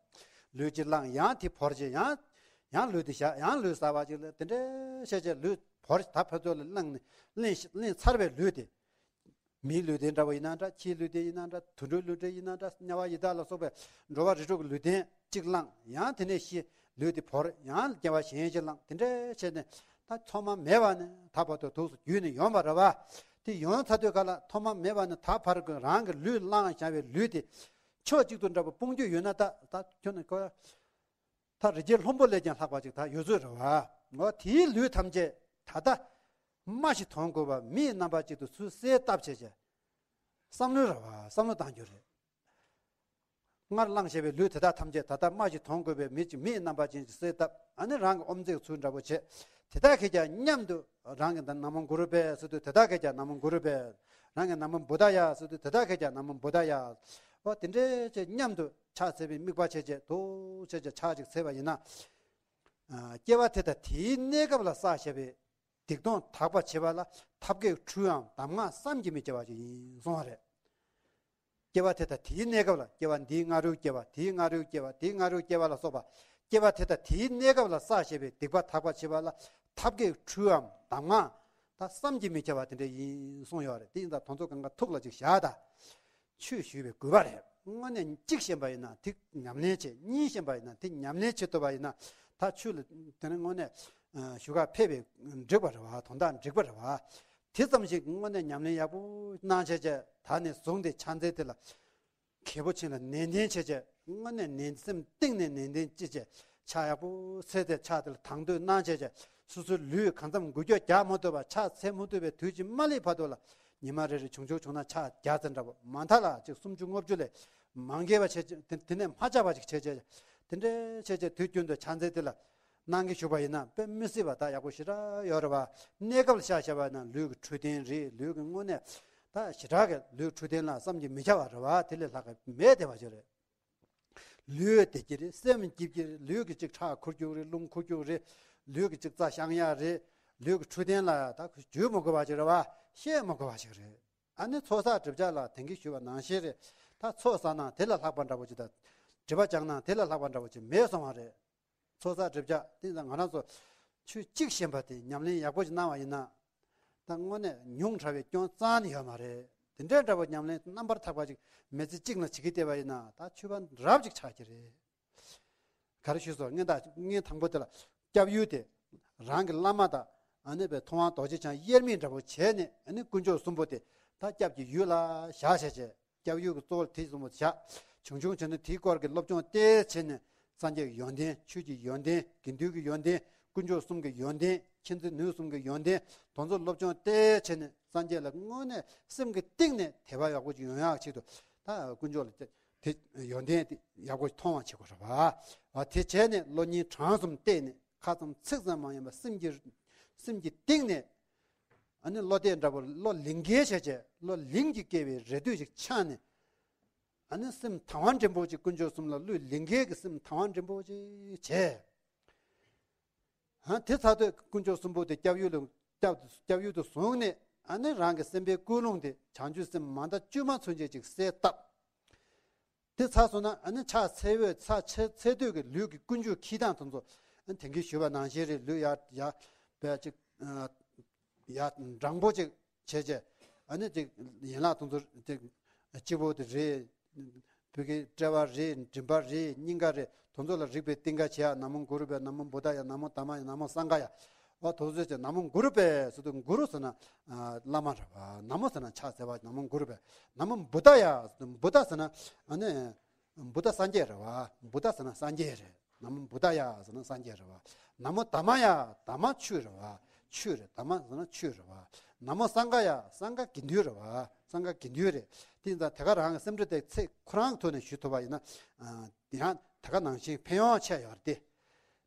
ལུས་གཅིག་བླངས། ཡང་དེ་བོར་བྱས། ཡང་ཡང་ལུས་དེ་བཞག། ཡང་ལུས་གསར་པ་ཅིག་ལ། དེ་འདྲས་བྱས་བྱས་ལུས་བོར། ད་ཕར་ཚུར་ལ་བླངས་ནས་བླངས་བླངས་ཚར་བའི་ལུས་དེ། མིའི་ལུས་རྟེན་འདྲ་བོ་ཡིན་ན་འདྲ། ཁྱིའི་ལུས་རྟེན་ཡིན་ན་འདྲ། དུད་འགྲོའི་ལུས་རྟེན་ཡིན་ན་འདྲ། དམྱལ་བ་ཡི་དྭགས་ལ་སོགས་པའི་འགྲོ་བ་རིགས་དྲུག་གི་ལུས་རྟེན་གཅིག་བླངས། ཡང་དེ་ནས་ཤི། ལུས་དེ་བོར། ཡང་སྐྱེ་བ་གཞན་ཞིག་བླངས། དེ་འདྲས་བྱས་ནས་ད་ཐོག་མ་མེད་པ་ནས་ད་བར་དུ་དུས་སུ་བརྒྱུད་ནས་ཡོང་བ་རེད་བ། ཡོང་ཚར་དུས་ག་ལ་ཐོག་མ་མེད་པ་ནས་ད་བར་གྱི་རང་གི་ལུས་བླངས་བཞག་པའི་ལུས་དེ་ཕྱོགས་གཅིག་ཏུ་འདྲ་པོ་སྤོང་རྒྱུ་ཡོད་ན། ད་ད་ཁྱོད་ནི་ཀོ་ད་རི་རྒྱལ་ལྷུན་པོ་ལས་ཀྱང་ལྷག་པ་ཅིག་ད་ཡོད་ཚོད་རེད་བ། འོ་དེའི་ལུས་ཐམས་ཅད་ད་ལྟ་རྨ་ཞིག་དོན་དགོས་པ་མིའི་རྣམ་པ་ཅིག་ཏུ་ཚུར་གསལ་བཏབ་བྱས་བྱས། བསམ་བློ་རེད་བ། བསམ་བློ་བཏང་རྒྱུ་རེད། སྔར་བླངས་བྱས་པའི་ལུས་དེ་དག་ཐམས་ཅད་ད་ལྟ་རྨ་ཞིག་དོན་དགོས་པའི་མི་ཅིག་མིའི་རྣམ་པ་ཅན་ཅིག་གསལ་བཏབ། ཨ་ནི་རང་གི་ཨོམ་རྩེག་ཚུལ་འདྲ་པོ་བྱས། དེ་དག་གིས་ཀྱང་མཉམ་དུ་རང་གི་ད་ན་མོ་གུ་རུ་པའི་ཟེར་དུས་དེ་དག་གིས་ཀྱང་ན་མོ་གུ་རུ་པའི། རང་གི་ན་མོ་བུདྡྷ་ཡ་ཟེར་དུས་དེ་དག་གིས་ཀྱང་ན་མོ་བུདྡྷ་ཡ། འོ་དེ་འདྲའི་ཅིག་མཉམ་དུ་ཕྱག་འཚལ་བའི་དམིགས་པ་བྱས་བྱས་དུ་བྱས་བྱས་ཕྱག་ཅིག་འཚལ་བ་ཡིན་ན། ཨ་སྐྱེ་བ་དེ་དང་དེའི་གནས་སྐབས་ལ་བསགས་བྱས་པའི་སྡིག་ལྟུང་དག་པ་བྱེད་པ་ལ་ཐབས་མཁས་འཁྲུལ་བའམ་གདམས་ངག་བསམ་གྱིས་མི་ཁྱབ་པ་ཞིག་ཡིན་གསུངས་པ་རེད། སྐྱེ་བ་དེ་དང་དེའི་གནས་སྐབས་ལ། སྐྱེ་བ་འདིའི་སྔ་རོལ་སྐྱེ་བ། དེའི་སྔ་རོལ་སྐྱེ་བ། དེའི་སྔ་རོལ་སྐྱེ་བ་ལ་སོགས་པ། སྐྱེ་བ་དེ་དང་དེའི་གནས་སྐབས་ལ་བསགས་བྱས་པའི་སྡིག་པ་དག་པ་བྱེད་པ་ལ་ཐབས་མཁས་འཁྲུལ་བའམ་གདམས་ངག་ད་བསམ་གྱིས་མི་ཁྱབ་པ་དེ་འདྲ་ཡིན་གསུངས་ཡོད་རེད། དེ་ཡིན་ཙང་དེ་ཚོ་གང་ག་ཐུགས་ལ་ཅིག་བཞག་དང་། ཆོས་ཞུས་པའི་དགོས་པ་རེད། དངོས་གནས་གཅིག་ཤེས་པ་ཡིན་ན་དེ་ཉམས་ལེན་བྱེད། གཉིས་ཤེས་པ་ཡིན་ན་དེ་ཉམས་ལེན་བྱེད་ཐུབ་པ་ཡིན་ན། ད་ཆོས་ལ་དེ་ནི་དངོས་གནས་ཨ་ཞུ་ག་ཕེབས་པའི་འགྲིག་པ་རེད་བ། དོན་དག་འགྲིག་པ་རེད་བ། དེ་ཙམ་ཞིག་དངོས་གནས་ཉམས་ལེན་ཡག་པོ་གནང་བྱས་བྱས། ད་ནས་བཟུང་སྟེ་ཕྱག་འཚལ་དེ་ལ་གལ་པོ་ཆེ་ལ་ནན་ཏན་བྱས་བྱས། དངོས་གནས་ནན། སེམས་གཏིང་ནས་ནན་ཏན་ཅིག་བྱས། ཕྱག་ཡག་པོ་འཚལ་ཏེ་ཕྱག་དེ་ལ་དང་དོད་གནང་བྱས་བྱས། སོ་སོའི་ལུས་གང་འཚམ་འགུལ་སྐྱོད་རྒྱག་མ་ཐུབ་པ། ཕྱག་འཚལ་མ་ཐུབ་པའི་དུས་ཀྱི་མ་ལུས་བར་དུ་ལ་ཉི་མ་རེ་རེ་བྱུང་བྱུང་བྱུང་ན་ཕྱག་བརྒྱ་ཙམ་འདྲ་པོ། མ་མཐའ་ལ་ཅིག་སུམ་ཅུ་ལྔ་བཅུ་ལས་མ་འགལ་བ་བྱས་བྱས། དེ་དེ་ནས་མ་ཆག་པ་ཅིག་བྱས་བྱས། དེ་འདྲའི་བྱས་བྱས་དུས་རྒྱུན་དུ་ཕྱག་འཚལ་དེ་ལ་གནང་གི་བཞུགས་པ་ཡིན་ན་དཔེ་མི་སྲིད་པ་ད་ཡག་པོ་ཞེ་དྲག་ཡོད་རེད་བ། གནས་སྐབས་ལ་ཆ་བཞག་པ་ཡིན་ན་ལུས་ཀྱི་འཕྲོད་བསྟེན་རེད། ལུས་ཀྱི་དངོས་གནས་ད་ཞེ་དྲག་གི་ལུས་འཕྲོད་བསྟེན་ལ་བསམ་གྱིས་མི་ཁྱབ་པ་རེད་བ། དེ་ལས་ལྷག་གི་མེད་བསྡད་པ་ཅིག་རེད། ལུས་བདེ་གི་རེད། སེམས་སྐྱིད་ཀྱི་རེད། ལུས་ཀྱི་ཅིག་ཁྲག་ཁུར་རྒྱུ་རེད། རླུང་ཁུར་རྒྱུ་རེད། ལུས་ཀྱི་ཅིག་རྩ་བཤང་ཡག་རེད། ལུས་ཀྱི་འཕྲོད་བསྟེན་ལ་ད་བརྗོད་མི་དགོས་པ་ཅིག་རེད་བ། བཤད་མི་དགོས་པ་ཅིག་རེད། ཨ་ནི་ཚོགས་བསགས་སྒྲིབ་སྦྱང་ལ་དེང་གི་ཞུས་པ་ནང་བཞིན་རེད། ད་ཚོགས་བསགས་ན་དེ་ལས་ལྷག་པ་འདྲ་པོ་ཅིག་དང་། སྒྲིབ་པ་སྦྱང་ན་དེ་ལས་ལྷག་པ་འདྲ་པོ་ཅིག་མེད་སོང་བ་རེད། ཚོགས་བསགས་སྒྲིབ་སྦྱང་དེ་ད་ང་རང་ཚོ་ཆོས་གཅིག་ཤེས་པ་དེ་ཉམས་ལེན་ཡག་པོ་ཅིག་གནང་བ་ཡིན་ན། ད་དངོས་གནས་ཉུང་དྲགས་པའི་སྐྱོན་རྩ་ནས་ཡོད་མ་རེད། དེ་འདྲའི་འདྲ་པོ་ཉམས་ལེན་རྣམ་པར་དག་པ་ཅིག་མི་ཚེ་གཅིག་ལ་བྱེད་ཀྱི་བསྡད་པ་ཡིན་ན་ད་ཆོས་པ་རབ་ཅིག་ཆགས་ཀྱི་རེད། ག་རེ་ཞུས་སོང་། སྔོན་དང་སྔོན་དང་པོ་དེ་ལ་སྐྱབས་ཡུལ་དེ་རང་གི་བླ་མ་དང་། ཨ་ནི་པའི་ཐུབ་དབང་རྡོ་རྗེ་འཆང་དབྱེར་མེད་འདྲ་པོ་བྱས་ནས། ཨ་ནི་དཀོན་མཆོག་གསུམ་པོ་དེ་ད་སྐྱབས་ཀྱི་ཡུལ་ལ་བཞག་བྱས་བྱས། སྐྱབས་ཡུལ་གྱི་གཙོ་བོ་དེ་གསུམ་པོ་བཞག། བྱུང་བྱུང་བྱས་ནས་དེའི་སྐོར་གྱི་སློབ་སྦྱོང་བལྟས་བྱས་ནས། སངས་རྒྱས་ཀྱི་ཡོན་ཏན། ཆོས་ཀྱི་ཡོན་ཏན། དགེ་འདུན་གྱི་ཡོན་ཏན། དཀོན་མཆོག་གསུམ་གྱི་ཡོན་ཏན། མཁྱེན་བརྩེ་ནུས་གསུམ་གྱི་ཡོན་ཏན། དེ་ཚོ་སློབ་སྦྱོང་བལྟས་བྱས་ནས། སངས་རྒྱས་ལ་དངོས་གནས་སེམས་ཀྱི་གཏིང་ནས་དད་པ་ཡག་པོ་ཅིག་ཡོང་ཡག་ཆེད་དུ། ད་དཀོན་མཆོག་ལ་དེ་ཡོན་ཏན་དེ་ཡག་པོ་མཐོང་བ་བྱེད་དགོས་རེད་བ། དེ་བྱས་ནས་བློ་སྙིང་བྲང་གསུམ་གཏད་ནས། ཁ་ཙམ་ཚིག་ཙམ་མ་ཡིན་པར་སེམས་ཀྱི་སེམས་ཀྱི་གཏིང་ནས། ཨ་ནི་བློ་གཏད་འདྲ་པོ། བློ་ལིང་གེ་བྱས་བྱས། བློ་ལིང་གིས་བཀལ་བའི་རེ་ལྟོས་ཤིག་འཆང་ནས། ཨ་ནི་སེམས་དང་བ་འགྲེང་པོ་ཅིག་དཀོན་མཆོག་གསུམ་ལ་བློ་ལིང་གེ་གི་སེམས་དང་བ་འགྲེང་པོ་ཅིག་བྱས། ཨ་དེ་ཚར་དུས་དཀོན་མཆོག་གསུམ་པོ་དེ་སྐྱབས་ཡུལ་ལ་སྐྱབས་སྐྱབས་ཡུལ་དུ་བཟུང་ནས། ཨ་ནི་རང་གི་སེམས་པའི་ཀུན་སློང་དེ་བྱང་ཆུབ་སེམས་མ་མཐའ་དཀྱུས་མ་ཚུན་ཆད་ཅིག་གསལ་བཏབ། དེ་ཚར་སོང་ན། ཨ་ནི་ཕྱག་འཚལ་འོས། ཕྱག་འཚལ་འཚལ་དུས་ཀྱི་ལུས་ཀྱི་ཀུན་སྤྱོད་འཁྱེར་སྟངས་དེ་ཚོ། ཨ་ནི་དེང་གི་ཞུས་པ་ནང་བཞིན་རེད། ལུས་ཡར་ཡར་བས་ཅིག་ཨ་ཡར་འགྲེང་པོ་ཅིག་བྱས་བྱས། ཨ་ནི་ཅིག་ཡན་ལག་དེ་ཚོ་ཅིག་སྤྱི་བོ་དེ་རེད། བོད་ཀྱི་དཔྲལ་བ་རེད། མགྲིན་པ་རེད། སྙིང་ག་རེད། དེ་ཚོ་ལ་རིག་པའི་གཏིང་ཁ་བྱས། ན་མོ་གུ་རུ་པའི། ན་མོ་བུདྡྷ་ཡ། ན་མོ་དྷརྨ་ཡ། ན་མོ་སངྒྷ་ཡ། འོ་དེ་ཚོ་བྱས། ན་མོ་གུ་རུ་པའི་ཟེར་དུས། གུ་རུ་ཟེར་ན་ཨ་བླ་མ་རེད་བ། ན་མོ་ཟེར་ན་ཕྱག་འཚལ་བ། ན་མོ་གུ་རུ་པའི། ན་མོ་བུདྡྷ་ཡ་ཟེར་དུས། བུདྡྷ་ཟེར་ན་ཨ་ནི་བུདྡྷ་སངས་རྒྱས་རེད་བ། བུདྡྷ་ཟེར་ན་སངས་རྒྱས་རེད། ན་མོ་བུདྡྷ་ཡ་ཟེར་ན་སངས་རྒྱས་རེད་བ། ན་མོ་དྷརྨ་ཡ། དྷརྨ་ཆོས་རེད་བ། ཆོས་རེད། དྷརྨ་ཟེར་ན་ཆོས་རེད་བ། ན་མོ་སངྒྷ་ཡ། སངྒྷ་དགེ་འདུན་རེད་བ། སངྒྷ་དགེ་འདུན་རེད། དེ་ཡིན་ཙང་དེ་ག་རང་གི་སེམས་ཁྲལ་དེ་ཚེ་ཁོ་རང་གི་ཐོག་ནས་ཞུ་ཐུབ་པ་ཡིན་ན། ཨ་ཡང་དེ་ག་ནང་བཞིན་ཕན་ཡོན་ཆེ་ཡོད་རེད་དེ།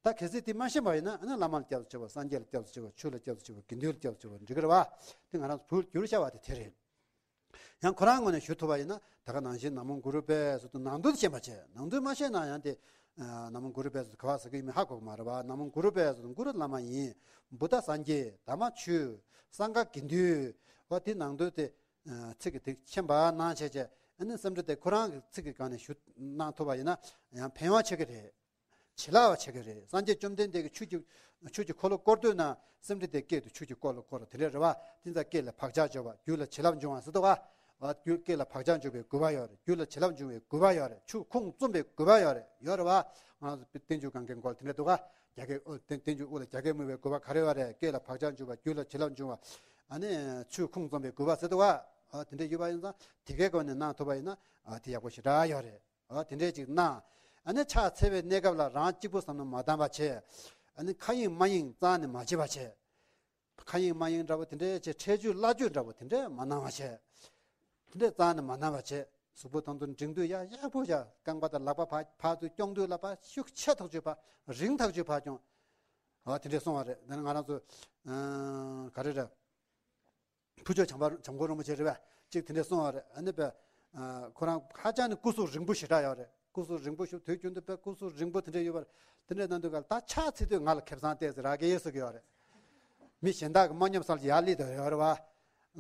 ད་གལ་སྲིད་དེ་མ་ཤེས་པ་ཡིན་ན། ཨ་ནི་བླ་མ་ལ་སྐྱབས་སུ་མཆིའོ། སངས་རྒྱས་ལ་སྐྱབས་སུ་མཆིའོ། ཆོས་ལ་སྐྱབས་སུ་མཆིའོ། དགེ་འདུན་ལ་སྐྱབས་སུ་མཆིའོ། འགྲིག་གི་རེད་བ། དེ་ང་རང་ཚོ་བོད་བསྒྱུར་བྱ་བ་དེ་དེ་རེད། ཡང་ཁོ་རང་ངོས་ནས་ཞུ་ཐུབ་པ་ཡིན་ན། ད་ག་ནང་བཞིན་ན་མོ་གུ་རུ་པའི་ཟེར་དུས་ནང་དོན་ཤེས་པ་བྱས། ནང་དོན་མ་ཤེས་ན་ཡང་དེ་ན་མོ་གུ་རུ་པའི་ཟེར་དུས་ག་པར་ཟེར་གྱི་ཡོད་མེད་ཧ་གོ་གི་མ་རེད་བ། ན་མོ་གུ་རུ་པའི་ཟེར་དུས་གུ་རུ་བླ་མ་ཡིན། བུདྡྷ་སངས་རྒྱས། དྷརྨ་ཆོས། སངྒྷ་དགེ་འདུན། བ་དེ་ནང་དོན་དེ་ཚིག་གི་དེ་མཁྱེན་པ་གནང་བྱས་བྱས། ཨ་ནི་སེམས་ཁྲལ་དེ་ཁོ་རང་གི་ཚིག་གི་སྒང་ནས་ཞུ་གནང་ཐུབ་པ་ཡིན་ན་ཡང་ཕན་ཡོན་ཆེ་གི་རེད། བྱིན་རླབས་ཆེ་གི་རེད། སངས་རྒྱས་བཅོམ་ལྡན་འདས་ཀྱིས་ཆོས་ཀྱི་ཆོས་ཀྱི་འཁོར་ལོ་བསྐོར་དུས་ན། སེམས་ཁྲལ་དེ་སྐད་དུ་ཆོས་ཀྱི་འཁོར་ལོ་བསྐོར་རོ། དེ་འདྲ་རེད་བ། དེ་ཙང་སྐད་ལ་བག་ཆགས་འཇུག་པ། རྒྱུད་ལ་བྱིན་རླབས་འབྱུང་བ་ཟེར་དོ་ག། རྒྱུད་སྐད་ལ་བག་ཆགས་འཇུག་པའི་དགོས་པ་ཡོད་རེད། རྒྱུད་ལ་བྱིན་རླབས་འབྱུང་བའི་དགོས་པ་ཡོད་རེད། ཆོས་ཁུངས་བཙུན་པའི་དགོས་པ་ཡོད་རེད། ཡོད་རེད་བ། ང་རང་ཚོ་བསྟན་བཅོས་གང་གའི་མགོ་ལ་དེ་འདྲ་འདུག་ག། རྒྱ་སྐད་ཨོ་བསྟན་བསྟན་བཅོས་དབུ་ལ་རྒྱ་སྐད་སྨོས་པའི་དགོས་པ་ག་རེ་ཡོད་རེད། སྐད་ལ་བག་ཆགས་འཇུག་པ། རྒྱུད་ལ་བྱིན་རླབས་འབྱུང་བ། ཨ་ནི་ཆུ་ཁུངས་བཙུན་པའི་དགོས་པ་ཟེར་དུ་བ། ཨ་དེ་འདྲ་ཡོད་པ་ཡིན་ཙང་དེ་གའི་སྒོ་ནས་གནང་ཐུབ་པ་ཡིན་ན་ཨ་དེ་ཡག་པོ་ཞེ་དྲག་ཡོད་རེད། ཨ་དེ་འདྲས་ཅིག་གནང་། ཨ་ནི་ཕྱག་འཚལ་བའི་གནས་སྐབས་ལ་རང་གཅིག་པུ་བསམ་བློ་མ་བཏང་བ་བྱས། ཨ་ནི་ཁ་གཡེང་མ་གཡེང་རྩ་ནས་མ་བྱེད་པ་བྱས། ཁ་གཡེང་མ་གཡེང་འདྲ་བོ་དེ་འདྲས་བྱས། ཁྲེལ་ཆུད་བླ་བཅོས་འདྲ་བོ་དེ་འདྲས་མ་གནང་བ་བྱས། དེ་འདྲས་རྩ་ནས་མ་གནང་བ་བྱས། གཟུགས་པོ་དང་དུ་འགྲེང་དུས་ཡ་ཡག་པོ་བྱ། རྐང་པ་དང་ལག་པ་ཕར་ཕར་ཚུར་རྐྱོང་དུས་ལ་ཕར་ཤུགས་ཆེ་ཐག་ཆོད་ཕར་རིང་ཐག་ཆོད་ཕར་རྐྱོང་། ཨ་དེ་འདྲས་སོང་བ་རེད། དེ་ནི་ང་རང་ཚོ་ཨ་ག་རེ་རེད། ཕུར་ལྕོག་བྱམས་པ་བྱམས་མགོན་རིན་པོ་ཆེ་རེད་པས། གཅིག་དེ་འདྲས་གསུངས་པ་རེད། ཨ་ནི་པས། ཁོ་རང་ཧ་ཅང་ནི་སྐུ་གཟུགས་རིང་པོ་ཞེ་དྲག་ཡོད་རེད། སྐུ་གཟུགས་རིང་པོ་ཞིག་དུས་རྒྱུན་དུ་པས་སྐུ་གཟུགས་རིང་པོ་དེ་འདྲས་ཡོད་པ་རེད། དེ་འདྲས་གནང་དུས་ག་ལ་ད་ཕྱག་འཚལ་དུས་ང་ལ་ཁེ་བཟང་ཏོག་ཙམ་རག་གི་ཡོད་ཟེར་གི་ཡོད་རེད། མི་གཞན་དག་གི་མ་ཉམས་སར་ཡར་སླེབས་དུ་ཡོད་རེད་པ།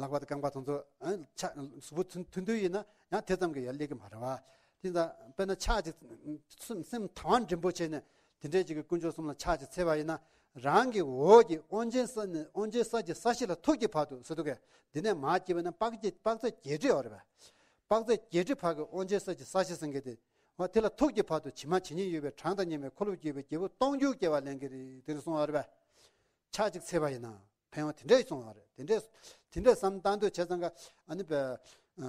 ལག་པ་དང་རྐང་པ་དེ་ཚོ་ཨ་ཕྱག་གཟུགས་པོ་མཐུན་མཐུན་དུས་ཡིན་ན་ཡང་དེ་ཙམ་གྱིས་ཡར་སླེབས་ཀྱི་མ་རེད་པ། དེ་ཙང་དཔེར་ན་ཕྱག་ཅིག་སེམས་སེམས་དང་བ་འབྲིང་པོ་བྱས་ནས། དེ་འདྲའི་ཅིག་གི་དཀོན་མཆོག་གསུམ་ལ་ཕྱག་ཅིག་འཚལ་བ་ཡིན་ན། རང་གི་འོག་གི་དབང་ཆེན་ས་ནས་དབང་ཆེན་ས་ཀྱི་ས་གཞི་ལ་ཐུག་གི་བར་དུ་ཟེར་འདུག་གས། འདི་ནས་མར་བསྐྱེད་པ་ན་དཔག་བསྐྱེད་དཔག་ཚད་བརྒྱད་ཁྲི་ཡོད་རེད་པས། དཔག་ཚད་བརྒྱད་ཁྲི་བར་གྱི་དབང་ཆེན་ས་ཀྱི་ས་གཞི་ཟེར་མཁན་དེ། འོ་དེ་ལ་ཐུག་གི་བར་དུ་ཇི་མ་ཇི་སྙེད་ཡོད་པའི་གྲངས་དང་མཉམ་པའི་འཁོར་ལོས་སྒྱུར་བའི་རྒྱལ་པོ་སྟོང་རྒྱུད་སྐྱེ་བ་ལེན་གྱི་རེད། དེ་འདྲ་གསུངས་པ་རེད་པས། ཕྱག་ཅིག་འཚལ་བ་ཡིན་ན། ཕན་ཡོན་དེ་འདྲས་གསུངས་པ་རེད། དེ་འདྲས་དེ་འདྲས་བསམ་བཏང་དུས་བྱས་ཙང་ཀ་ཨ་ནི་པས།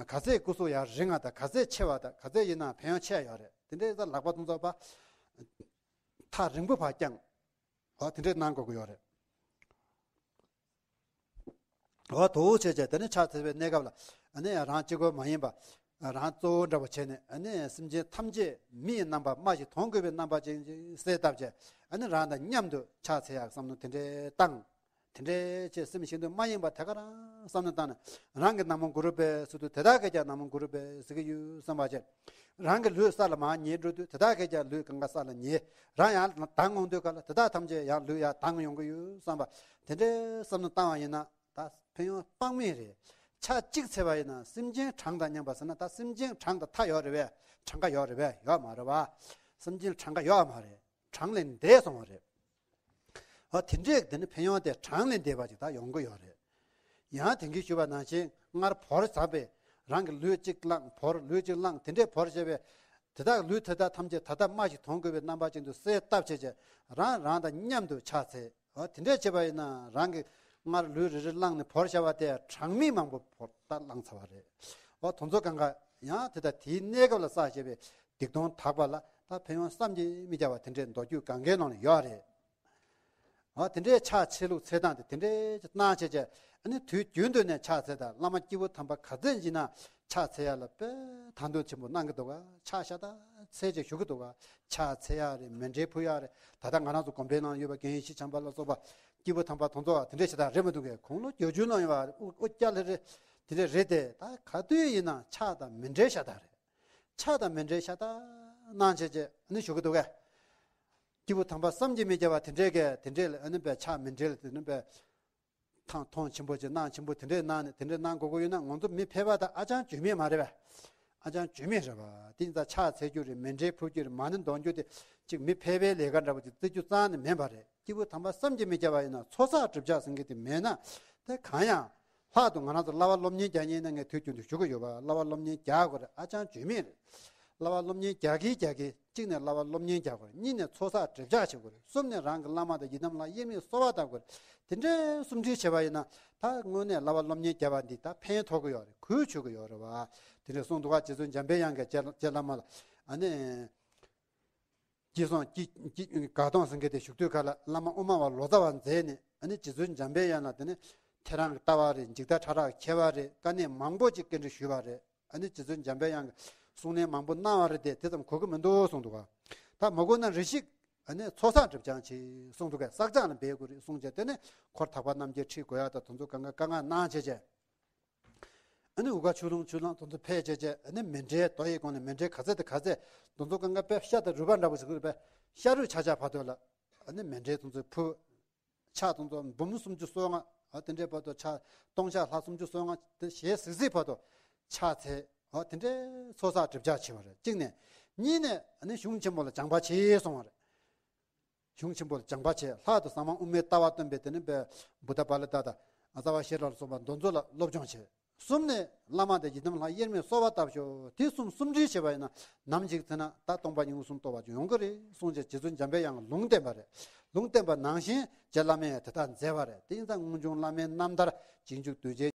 ག་ཚད་སྐུ་གཟུགས་ཡར་རིང་བ་དང་ག་ཚད་ཆེ་བ་དང་ག་ཚད་ཡིན་ན་ཕན་ཡོན་ཆེ་ཡོད་རེད། དེ་འདྲས་ཙང་ལག་པ་དུང་ཚོགས་པ་ཐག་རིང་པོ་བར་བརྐྱངས། འོ་དེ་འདྲས་གནང་དགོས་ཀྱི་ཡོད་རེད། འོ་དོ་བོ་བྱས་བྱས་དེ་ནས་ཕྱག་འཚལ་བའི་གནས་སྐབས་ལ་ཨ་ནི་རང་གཅིག་པོ་མ་ཡིན་པ། རང་གཙོ་བོ་འདྲ་པོ་བྱས་ནས་ཨ་ནི་སེམས་ཅན་ཐམས་ཅད་མི་ཡི་རྣམ་པ་སྨྲ་ཞིང་དོན་གོ་བའི་རྣམ་པ་ཅན་ཞིག་གསལ་བཏབ་བྱས་ཨ་ནི་རང་དང་མཉམ་དུ་ཕྱག་འཚལ་ཡག་བསམ་བློ་དེ་འདྲས་བཏང་། དེ་འདྲའི་ཆེས་སེམས་ཤིན་ཏུ་མ་ཡེངས་པ་དེ་ག་རང་བསམ་བློ་བཏང་ནས་རང་གི་ནང་མོ་གུ་རུ་པས་ཟེར་དུས་དེ་དག་གིས་ཀྱང་ནང་མོ་གུ་རུ་པས་ཟེར་གྱི་ཡོད་བསམ་པ་བྱས། རང་གི་ལུས་ས་ལ་མར་ཉལ་འགྲོ་དུས་དེ་དག་གིས་ཀྱང་ལུས་གང་ག་ས་ལ་ཉལ། རང་ཡང་ལྡང་འོང་དུས་ག་ལ་དེ་དག་ཐམས་ཅད་ཡང་ལུས་ཡར་ལྡང་ཡོང་གི་ཡོད་བསམ་པ་དེ་འདྲའི་བསམ་བློ་བཏང་བ་ཡིན་ན་ད་ཕན་ཡོན་དཔག་མེད་རེད། ཕྱག་གཅིག་འཚལ་བ་ཡིན་ན་སེམས་ཅན་གྲངས་དང་མཉམ་པ་ཟེར་ན་ད་སེམས་ཅན་གྲངས་དང་མཐའ་ཡོད་རེད་པས། གྲངས་ཀ་ཡོད་རེད་པས། ཡོད་མ་རེད་པ། སེམས་ཅན་གྲངས་ཀ་ཡོད་མ་རེད། གྲངས་ལས་འདས་སོང་བ་རེད། ཨ་དེ་འདྲས་དེ་ནི་ཕན་ཡོན་དེ་གྲངས་ལས་འདས་པ་ཅིག་ད་ཡོང་གི་ཡོད་རེད། ཡང་དེང་གི་ཞུས་པ་ནང་བཞིན་སྔར་བོར་ཟག་པའི་རང་གི་ལུས་གཅིག་བླངས་བོར་ལུས་གཅིག་བླངས་དེ་འདྲས་བོར་བྱས་པའི་དེ་དག་ལུས་དེ་དག་ཐམས་ཅད་ད་ལྟ་སྨྲ་ཞིང་དོན་གོ་བའི་རྣམ་པ་ཅན་དུ་གསལ་བཏབ་བྱས་བྱས་རང་རང་དང་མཉམ་དུ་ཕྱག་འཚལ། ཨ་དེ་འདྲས་བྱས་པ་ཡིན་ན་རང་གི་སྔར་ལུས་རེ་རེ་བླངས་ནས་བོར་བྱ་བ་དེ་གྲངས་མེད་མང་པོ་བོར་ད་བླངས་ཚར་བ་རེད། ཨ་དེ་ཚོ་གང་ག་ཡང་དེ་དག་དེའི་གནས་སྐབས་ལ་བསགས་བྱས་པའི་སྡིག་ལྟུང་དག་པ་ལ་ད་ཕན་ཡོན་བསམ་གྱིས་མི་ཁྱབ་པ་དེ་འདྲའི་མདོ་རྒྱུད་གང་གའི་ནང་ལ་ཡོད་རེད། ཨ་དེ་འདྲའི་ཕྱག་འཚལ་ལུགས་འཚལ་སྟངས་དེ་དེ་འདྲའི་གནང་བྱས་བྱས་ཨ་ནི་དུས་རྒྱུན་དུ་ནས་ཕྱག་འཚལ་དང་བླ་མ་སྐྱེས་བུ་དམ་པ་ག་ཚད་ཡིན་ན་ཕྱག་འཚལ་ཡ་ལ་དཔེ་དང་དོད་ཆེན་པོ་གནང་གི་འདུག་ག་ཕྱག་ཤ་སྟག་འཚལ་བྱས་བཞུགས་ཀྱི་འདུག་ག་ཕྱག་འཚལ་ཡ་རེད། མཎྜལ་ཕུལ་ཡ་རེད། ད་ལྟ་ང་རང་ཚོ་དགོན་པའི་ནང་ཡོད་པ་དགེ་བཤེས་བྱམས་པ་ལ་སོགས་པ་སྐྱེས་བུ་དམ་པ་དེ་ཚོ་དེ་འདྲའི་ཞེ་དྲག་རེད་མི་འདུག་གས། དགུང་ལོ་བརྒྱད་ཅུ་ལོན་ཡོད་པ་རེད། དབུ་དབུ་སྐྱ་ལེ་རེད། དེ་འདྲ་རེད་དེ་ད་ག་དུས་ཡིན་ན་ཕྱག་དང་མཎྜལ་ཤ་སྟག་རེད། ཕྱག་དང་མཎྜལ་ཤ་སྟག་གནང་བྱས་བྱས་ཨ་ནི་བཞུགས་ཀྱི་འདུག་གས། སྐྱེས་བུ་དམ་པ་བསམ་གྱིས་མི་ཁྱབ་པ་དེ་འདྲས་ཀྱི་དེ་འདྲས་ལ་ཨ་ནི་པའི་ཕྱག་མཎྜལ་དེ་ནི་པའི་ཐང་མཐོང་ཆེན་པོ་ཅིག་གནང་ཆེན་པོ་དེ་འདྲས་གནང་ནས་དེ་འདྲས་གནང་དགོས་ཀྱི་ཡོད་ན་ང་ཚོ་མི་ཕལ་པ་དང་ཨ་ཅང་བྱེད་མེད་མ་རེད་པས། ཨ་ཅང་བྱེད་མེད་རེད་པ། དེ་ཡིན་ཙང་ཕྱག་འཚལ་རྒྱུ་རེད། མཎྜལ་ཕུལ་རྒྱུ་རེད། མ་ཎི་འདོན་རྒྱུ་དེ་ཅིག་མི་ཕལ་པའི་ལས་ཀ་འདྲ་པོ་ཅིག་བརྩི་རྒྱུ་རྩ་ནས་མེད་པ་རེད། སྐྱེས་བུ་དམ་པ་བསམ་གྱིས་མི་ཁྱབ་པ་ཡིན་ན་ཚོགས་བསགས་སྒྲིབ་སྦྱང་ཟེར་མཁན་དེ་མེད་ན་དེ་གང་ཡང་། ལྷག་ཏུ་ང་རང་ཚོ་བསླབ་པ་སློབ་གཉེར་རྒྱག་མཁན་ནི་ངས་དུས་རྒྱུན་དུ་ཞུ་གི་ཡོད་པ། བསླབ་པ་སློབ་གཉེར་རྒྱག་དགོས་རེད། ཨ་ཅང་བྱེད་མེད་རེད། བསླབ་པ་སློབ་གཉེར་རྒྱག་གིན་རྒྱག་གིན་གཅིག་ནས་བསླབ་པ་སློབ་གཉེར་རྒྱག་དགོས་རེད། གཉིས་ནས་ཚོགས་བསགས་སྒྲིབ་སྦྱང་བྱེད་དགོས་རེད། གསུམ་ནས་རང་གི་བླ་མ་དང་ཡི་དམ་ལྷ་དབྱེར་མེད་གསོལ་བ་བཏབ་དགོས་རེད། དེ་འདྲའི་གསུམ་སྒྲིལ་བྱས་པ་ཡིན་ན་ད་དངོས་གནས་བསླབ་པ་སློབ་གཉེར་རྒྱག་པ་འདི་ད་ཕན་ཐོགས་ཀྱི་ཡོད་རེད། གུས་ཆོད་ཀྱི་ཡོད་རེད་བ། དེ་འདྲ་གསུངས་འདུག་ག་རྗེ་བཙུན་འཇམ་པའི་དབྱངས་ཀྱིས་རྗེ་བླ་མ་ལ་ཨ་ནི། སྐྱེས་སོང་སྐྱེས་སྐྱེས་དགའ་སྟོན་ཟེར་མཁན་དེ་བཞུགས་དུས་ག་ལ་བླ་མ་དབུ་མ་པ་ལོ་ཙཱ་བ་མཛད་ནས་ཨ་ནི་རྗེ་བཙུན་འཇམ་པའི་དབྱངས་ལ་དེ་ནི་ཐལ་རང་གི་ལྟ་བ་རེད། འཇིག་ལྟ་ཕྲ་རགས་མཁས་པ་རེད། དཀའ་གནད་མང་པོ་ཅིག་སྐད་འདྲི་ཞུས་པ་རེད། ཨ་ནི་རྗེ་བཙུན་འཇམ་པའི་དབྱངས་ཀྱིས་གསུང་གླེང་མང་པོ་གནང་བ་རེད་དེ་དེ་ཙམ་གོ་གི་མི་འདུག་གསུངས་འདུག་ག་ད་མ་གོ་ན་རེ་ཞིག་ཨ་ནི་ཚོགས་བསགས་སྒྲིབ་སྦྱང་བྱེད་གསུངས་འདུག་ག་བསགས་སྦྱང་ལ་འབད་དགོས་རེད་གསུངས་བྱས་དེ་ནི་འཁོར་དག་པ་རྣམས་ཀྱི་ཁྲིད་དགོས་ཡ་ད་དེ་ཚོ་གང་ག་བཀའ་མངགས་གནང་བྱས་བྱས། ཨ་ནི་འུ་ག་ཆུ་ལུང་ཆུ་ལང་དེ་ཚོ་ཕེབས་བྱས་བྱས་ཨ་ནི་མཎྜལ་རྡོ་ཡི་སྒང་ལ་མཎྜལ་ག་ཚད་དང་ག་ཚད་དེ་ཚོ་གང་ག་དཔེ་ཤ་དང་རུས་པ་འདྲ་པོ་ཞིག་རེད་པས། ཤ་རུས་ཆ་ཆ་བར་དུ་ལ་ཨ་ནི་མཎྜལ་དེ་ཚོ་ཕུལ། ཕྱག་དེ་ཚོ་འབུམ་སུམ་ཅུ་སོ་ལྔ་ཨ་དེ་འདྲའི་བར་དུ་ཕྱག་སྟོང་ཕྱག་ལྷག་སུམ་ཅུ་སོ་ལྔ་དེ་ཞལ་གཟིགས་གཟིགས་བར་དུ་ཕྱག་འཚལ། ཨ་དེ་འདྲའི་ཚོགས་བསགས་སྒྲིབ་སྦྱང་བྱས་པ་རེད་གཅིག་ནས། གཉིས་ནས་ཨ་ནི་གཞུང་ཆེན་པོ་ལ་སྦྱངས་པ་བྱས་སོང་བ་རེད། གཞུང་ཆེན་པོ་ལ་སྦྱངས་པ་བྱས། ལྷག་ཏུ་ཟབ་མོ་དབུ་མའི་ལྟ་བ་སྟོན་པའི་དེ་ནི་པའི་བུདྡྷ་པཱ་ལི་ཏ་དང་ཨ་ཙ་བ་ཤེས་རབ་ལ་སོགས་པ་འདི་ཚོ་ལ་སློབ་སྦྱོང་བྱས། གསུམ་ནས་བླ་མ་དང་ཡི་དམ་ལྷ་དབྱེར་མེད་གསོལ་བ་བཏབ་ཤོག་དེ་གསུམ་གསུམ་སྒྲིལ་བྱས་པ་ཡིན་ན་ནམ་ཞིག་ཚེ་ན་ད་སྟོང་པ་ཉིད་སྐུ་གསུམ་རྟོགས་པ་ཅིག་ཡོང་གི་རེད་གསུངས་བྱས། རྗེ་བཙུན་འཇམ་པའི་དབྱངས་ལུང་བསྟན་པ་རེད། ལུང་བསྟན་པ་ནང་བཞིན་རྗེ་བླ་མས་དེ་ལྟར་མཛད་པ་རེད། དེ་ཡིན་ཙང་སྔོན་བྱུང་བླ་མའི་རྣམ་ཐར་རྗེས་འཇུག་གདུལ་བྱའི་